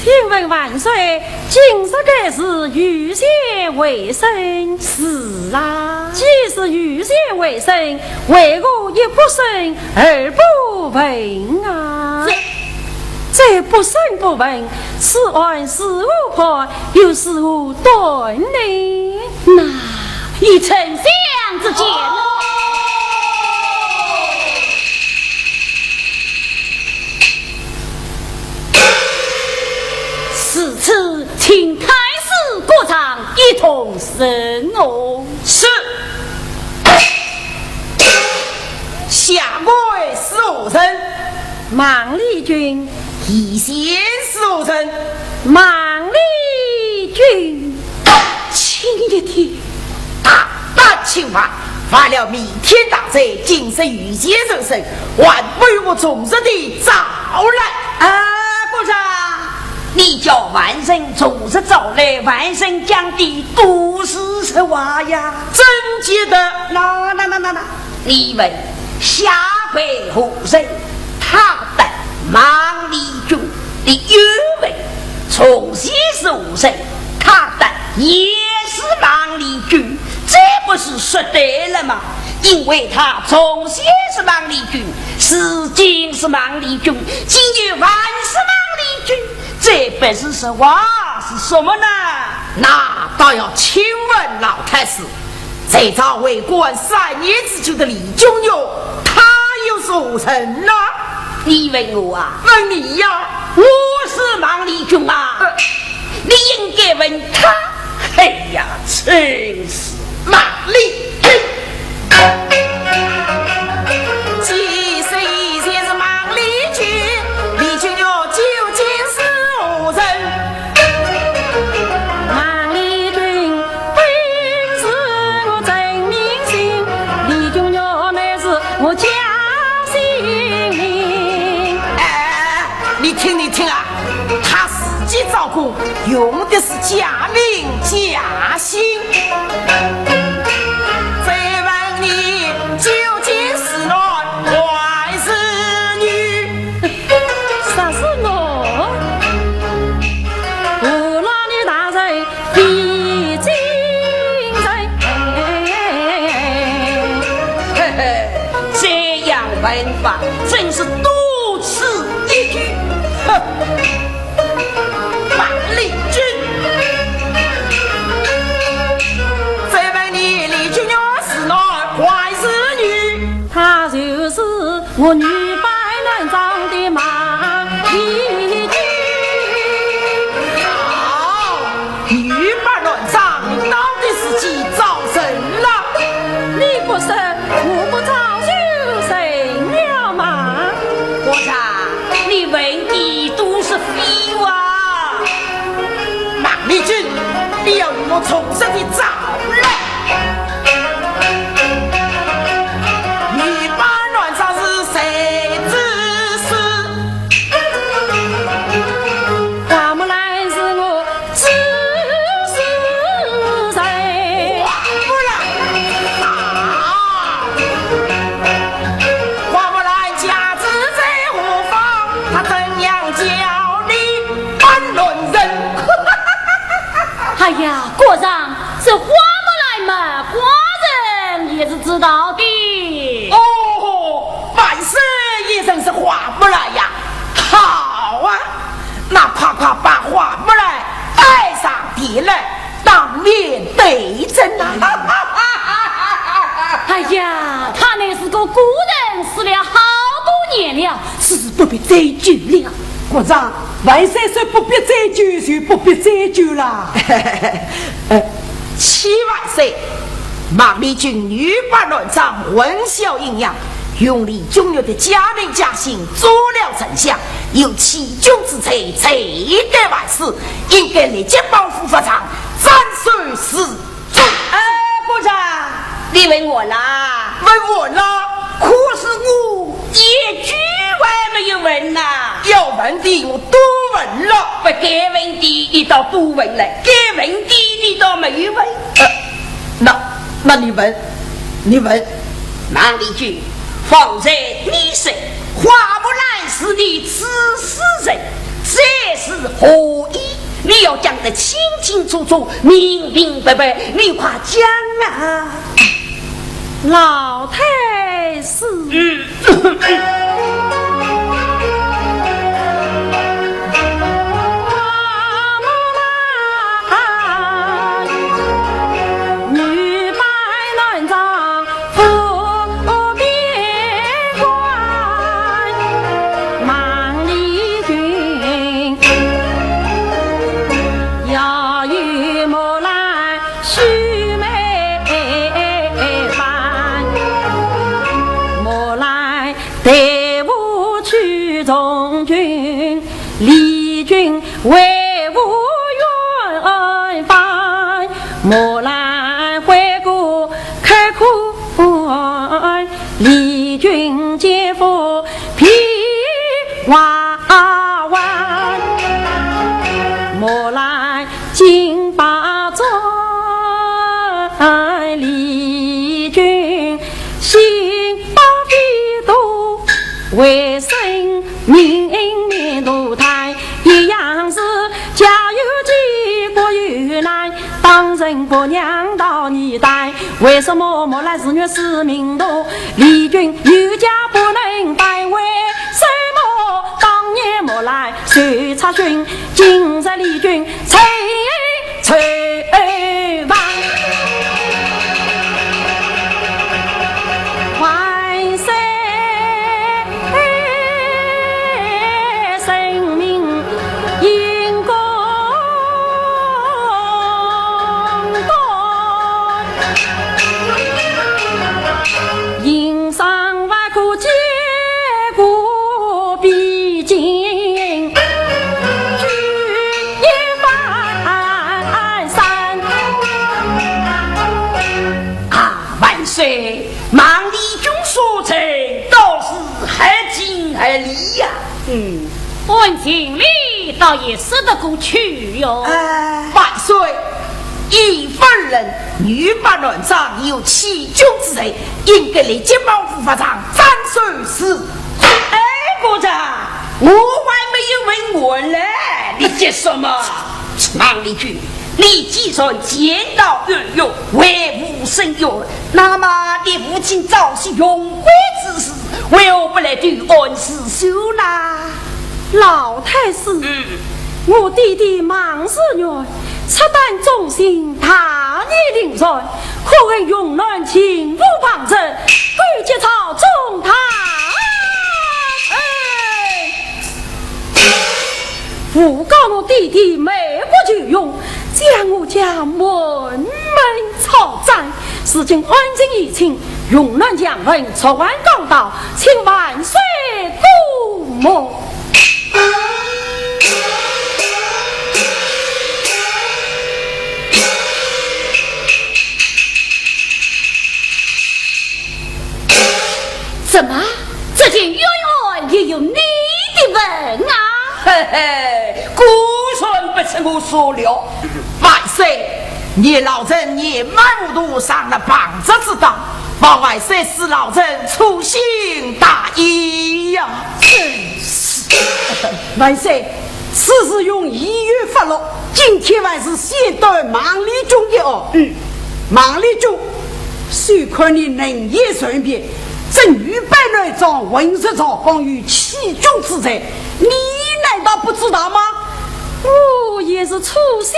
请问万岁，今日该是御前会审？是啊。既是御前会审，为何一不审二不问啊？这，这不审不问，此案是何判，又是何端呢？那 依丞相之见。如此，请太师、各堂一同审哦。是。下官是何人？孟丽君。 以前是何人？孟丽君。轻一点。大胆轻犯，犯了弥天大罪，今日御前受审，还不与我从实地招来？啊，部长，你叫犯人从实招来，犯人讲的都是实话呀。真记得？那，那，那，那，那。 你问下跪何人？他答孟丽君。你又问从前是何人？他答也是孟丽君。这不是说对了吗？因为他从前是孟丽君，如今是孟丽君，今后还是孟丽君，这不是实话是什么呢？那倒要请问老太师，在朝为官三年之久的丽君玉，她又是何人呢？你问我啊？问你呀。我是孟丽君啊，呃。你应该问她。哎呀，真是。孟丽君。既是以前是孟丽君，丽君玉究竟是何人？孟丽君本是我真名姓，丽君玉乃是我假姓名。哎，你听，你听啊，他自己招供，用的是假名假姓。再问你，究竟是男还是女？啥是我？我老你大人的真人。嘿嘿，这样问法真是多此一举。哼，孟丽君，再问你，丽君玉是男还是女？她就是我女扮男装的孟丽君。好，女扮男装，你到底是去找谁了？你不说，我不找就谁了嘛？我说，你问的都是废话。孟丽君，你要与我从实地找来。 女扮男装是谁之事？花木兰是我知是谁。花木兰？啊！花木兰家住在何方？她怎样叫你扮男人？哎呀，国丈，这花木兰嘛，寡人也是知道的。哦，万岁也认识花木兰呀。好啊，那快快把花木兰带上殿来，当面对质啊。哎呀，她乃是个古人，死了好多年了，是不必追究了。国丈，万岁说不必追究，就不必追究了。呃，启万岁，孟丽君女扮男装，混淆阴阳，用丽君玉的假名假姓做了丞相，有欺君之罪，罪该万死，应该立即保府法场，斩首示 哎，国丈，你问我啦？问我啦？可是我一句话没有问呐。要问的我都问了。不该问的你倒不问了，该问的你倒没有问。呃，那，那你问，你问。孟丽君，方才你说花木兰是你指使人，这是何意？ 你要讲得清清楚楚、明明白白，你快讲啊！老太师。嗯。为什么木兰是女是民奴？丽君有家不能拜，为什么当年木兰受查讯，今日丽君才受罚？万岁！ 人民应该应当万苦皆苦毕竟，举一反三。啊，万岁！ 孟丽君所成，倒是合情合理呀。嗯，按情理倒也说得过去哟。哎，万岁，一夫人女扮男装，有欺君之罪，应该立即保护法场，斩首示众。哎，姑丈，我还没有问完嘞，你急什么？孟丽君， 你既然前到御用，为父伸冤，那么你父亲早些用官之时，为何不来投案自首呢？老太师，嗯。我弟弟孟士元，出旦忠心，大义凛然，可恨用男情妇旁人，勾结朝中大臣。 诬告我弟弟卖国求荣，将我家满门抄斩。如今案情已清，用男强文，昨晚刚到，请万岁过目。 怎么，这件冤案也有你的份啊？嘿嘿，果然不出我所料。万岁，你老臣年迈糊涂，上了旁着之当，望万岁恕老臣粗心大意呀。万岁， 此事用医院发落，今天还是先断孟丽君的案。嗯，孟丽君，虽看你能言善辩，这女扮男装混入朝纲有欺君之罪，你难道不知道吗？我也是粗心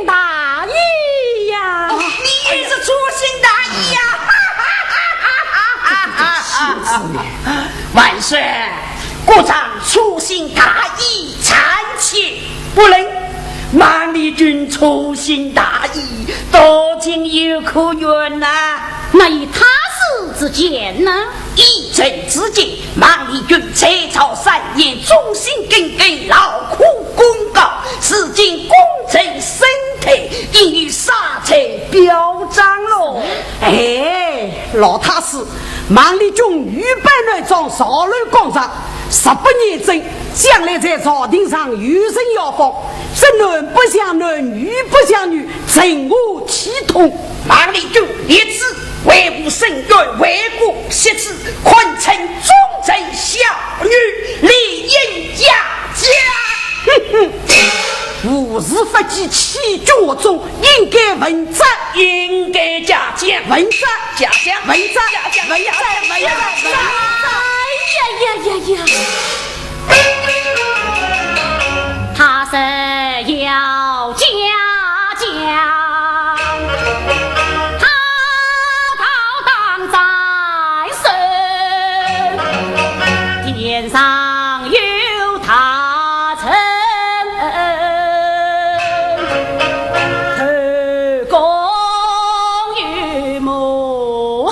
大意呀。哦，你也是粗心大意呀。万岁， 国丈粗心大意，暂且不论。孟丽君粗心大意，多情有可原呐。那依他事之见呢？依朕之见，孟丽君在朝三年，忠心耿耿，劳苦功高，如今功成身退，应予赦罪表彰喽。哎，老太师，孟丽君女扮男装，造反告状， 实不严正，将来在朝廷上有人效仿，这男不像男，女不像女，成何体统？孟丽君一子，为父伸冤，为国惜子，堪称忠臣孝女，理应嘉奖。哼哼，无事不起，欺君惑众，应该问斩。应该嘉奖。问斩。 嘉奖，嘉奖，嘉奖，嘉奖，嘉奖。哎呀呀呀呀！他是要嘉奖，他高堂斩首，殿上有大臣，后宫 有母后。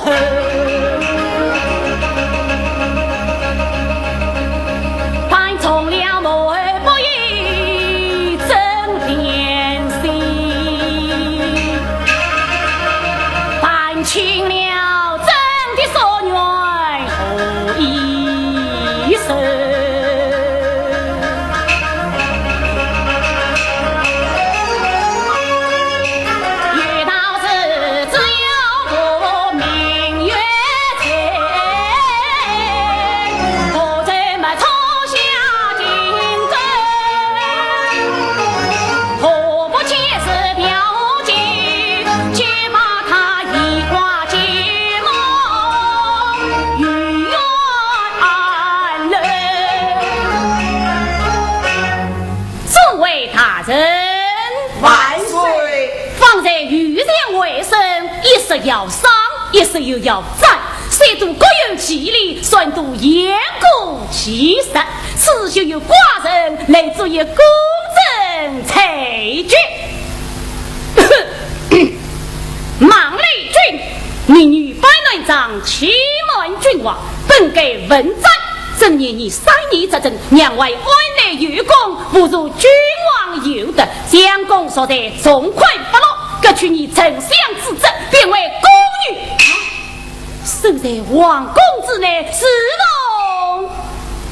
大人万岁！方才御前回声，一说要赏，一说又要斩，三度各有其理，三度言过其实，此事由寡人来做一个公正裁决。孟丽君，你女扮男装，欺瞒君王，本该问斩。 怎奈你擅意执政，让外安内有功，不如君王有德，相公若在，从宽发落，革去你丞相之职，变为宫女，守在皇宫之内，侍奉，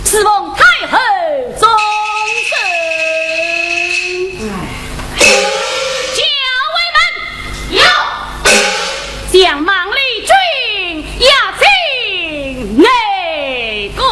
侍奉太后终身。校尉们，有！将孟丽君 押进内宫。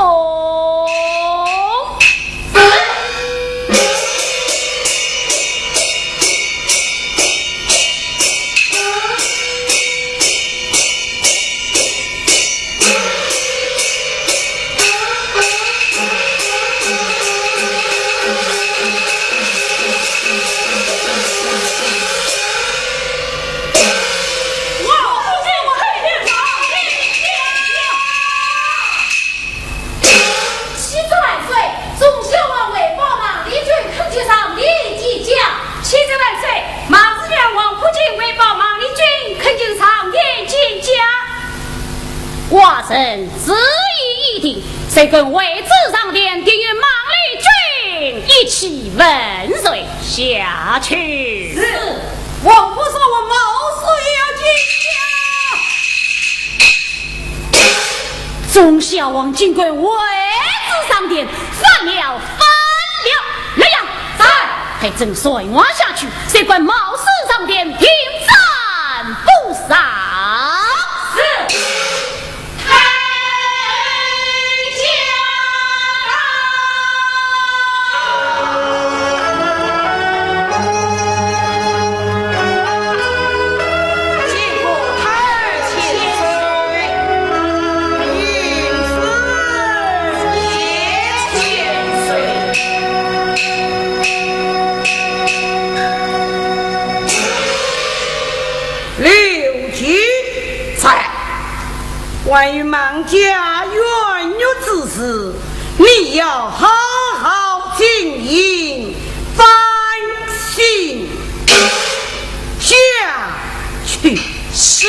启奏万岁，忠孝王为保孟丽君恳求上殿见驾。启奏万岁，孟子元王普请为保孟丽君恳求上殿见驾。寡人主意已定，谁敢违旨上殿，定与孟丽君一起问罪。下去。是。 王婆说我冒失要见驾。忠孝王竟敢违旨上殿，反了，反了！来呀，在！还真传话下去，谁敢冒失上殿，定斩不赦。是。 刘基在。关于孟家冤狱之事，你要好好经营，反省下去。是。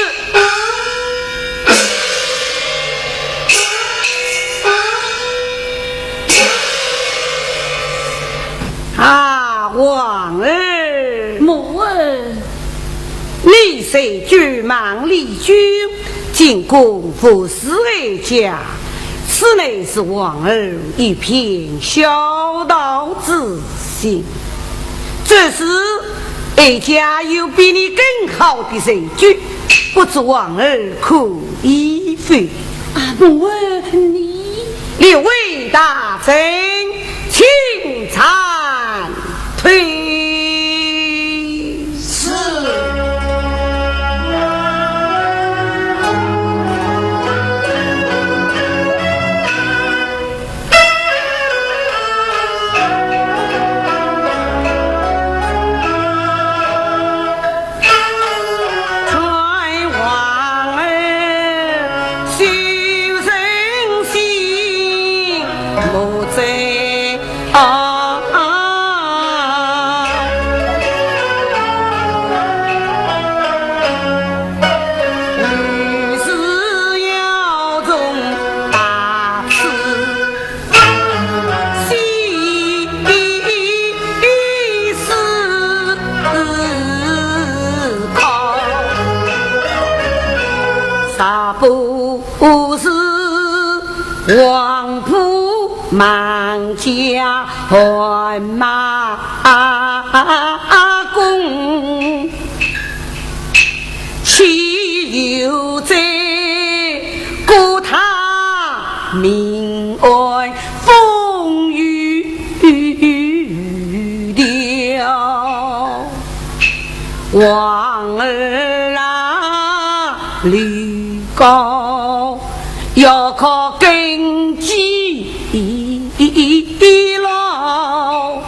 啊，王儿。母后。 你虽救孟丽君，进宫服侍哀家，此乃是王儿一片孝道之心。只是哀家有比你更好的人选，不知王儿可依否？啊，母后，你……列位大臣，请参退。 是。传王儿修身心，莫再 啊，女子要重大事，细思考，啥不 不是黄埔满家盘马公，岂有这个他民安风雨的王儿啊，吕高 要靠根基牢。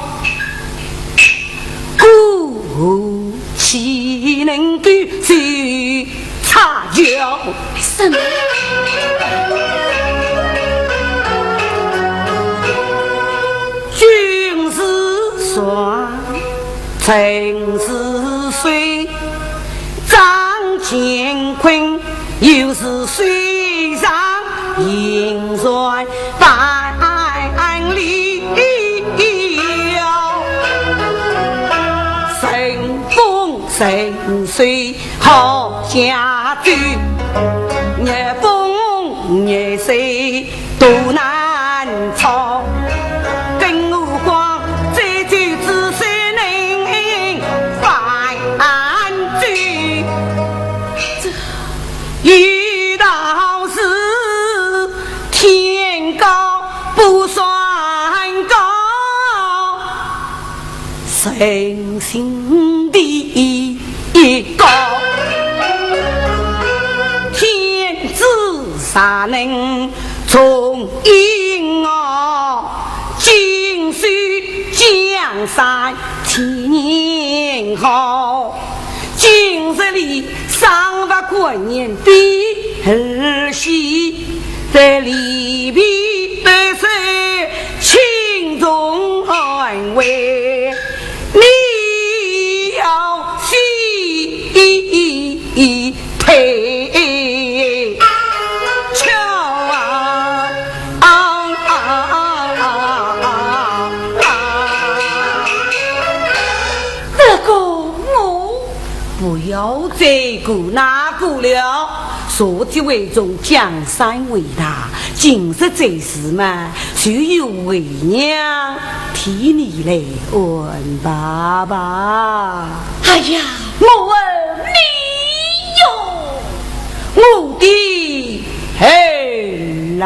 什么？君子帅，臣是谁？张乾坤，又是谁上银船半里？神风神水 好家主，日风日水都难超。跟我光，这就只是能办主。有道是天高不算高， 人心地高，天子才能从一哦，锦绣江山千年好。今日里 赏罚官员的儿戏，在里边得受轻重安慰，你要细配巧啊！啊啊啊啊啊啊！ 这个我不要这个那个了，社稷为重，江山为大，今日这事嘛，就由为娘替你来安排吧。哎呀，我问你哟，我的儿啊！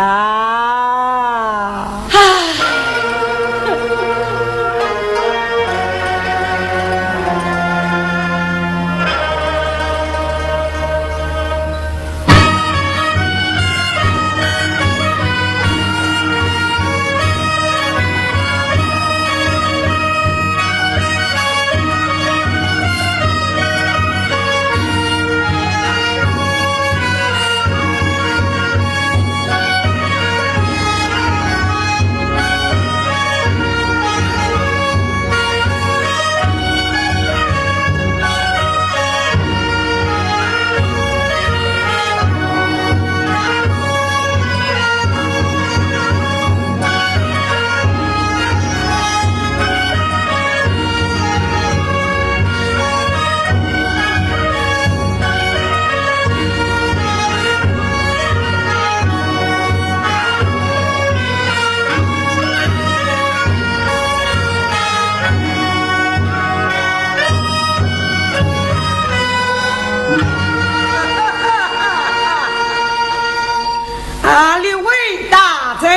啊，列位大臣，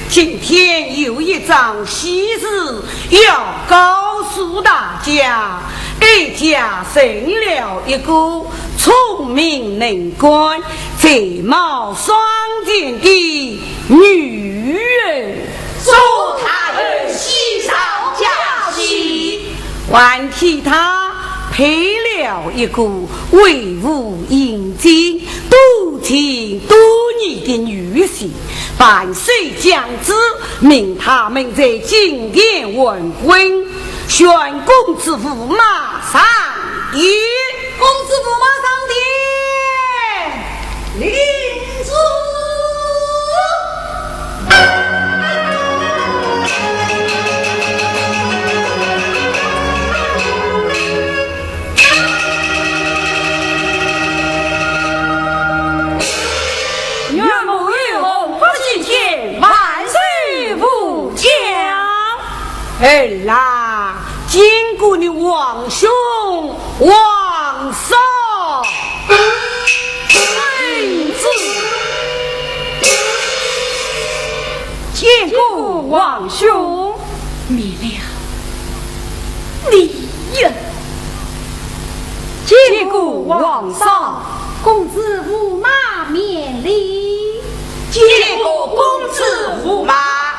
今天有一桩喜事要告诉大家。哀家认了一个聪明能干、才貌双全的女人。 祝大人喜上加喜。还替他配了一个为父应尽、多情多义的女婿，万岁降旨，命他们在金殿完婚，宣公子驸马上殿。公子驸马上殿。 领旨。岳母与我不相见，万岁勿讲。儿啊，见过你皇兄 皇嫂。领旨。见过皇兄。免了，你呀。见过皇嫂。公子驸马免礼。见过公子驸马。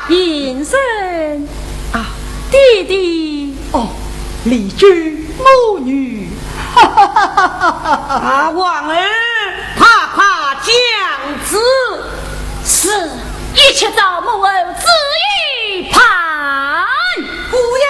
平身。啊，爹爹。哦， 丽君母女。啊，皇儿，快快降旨。是，一切照母后旨意办。姑爷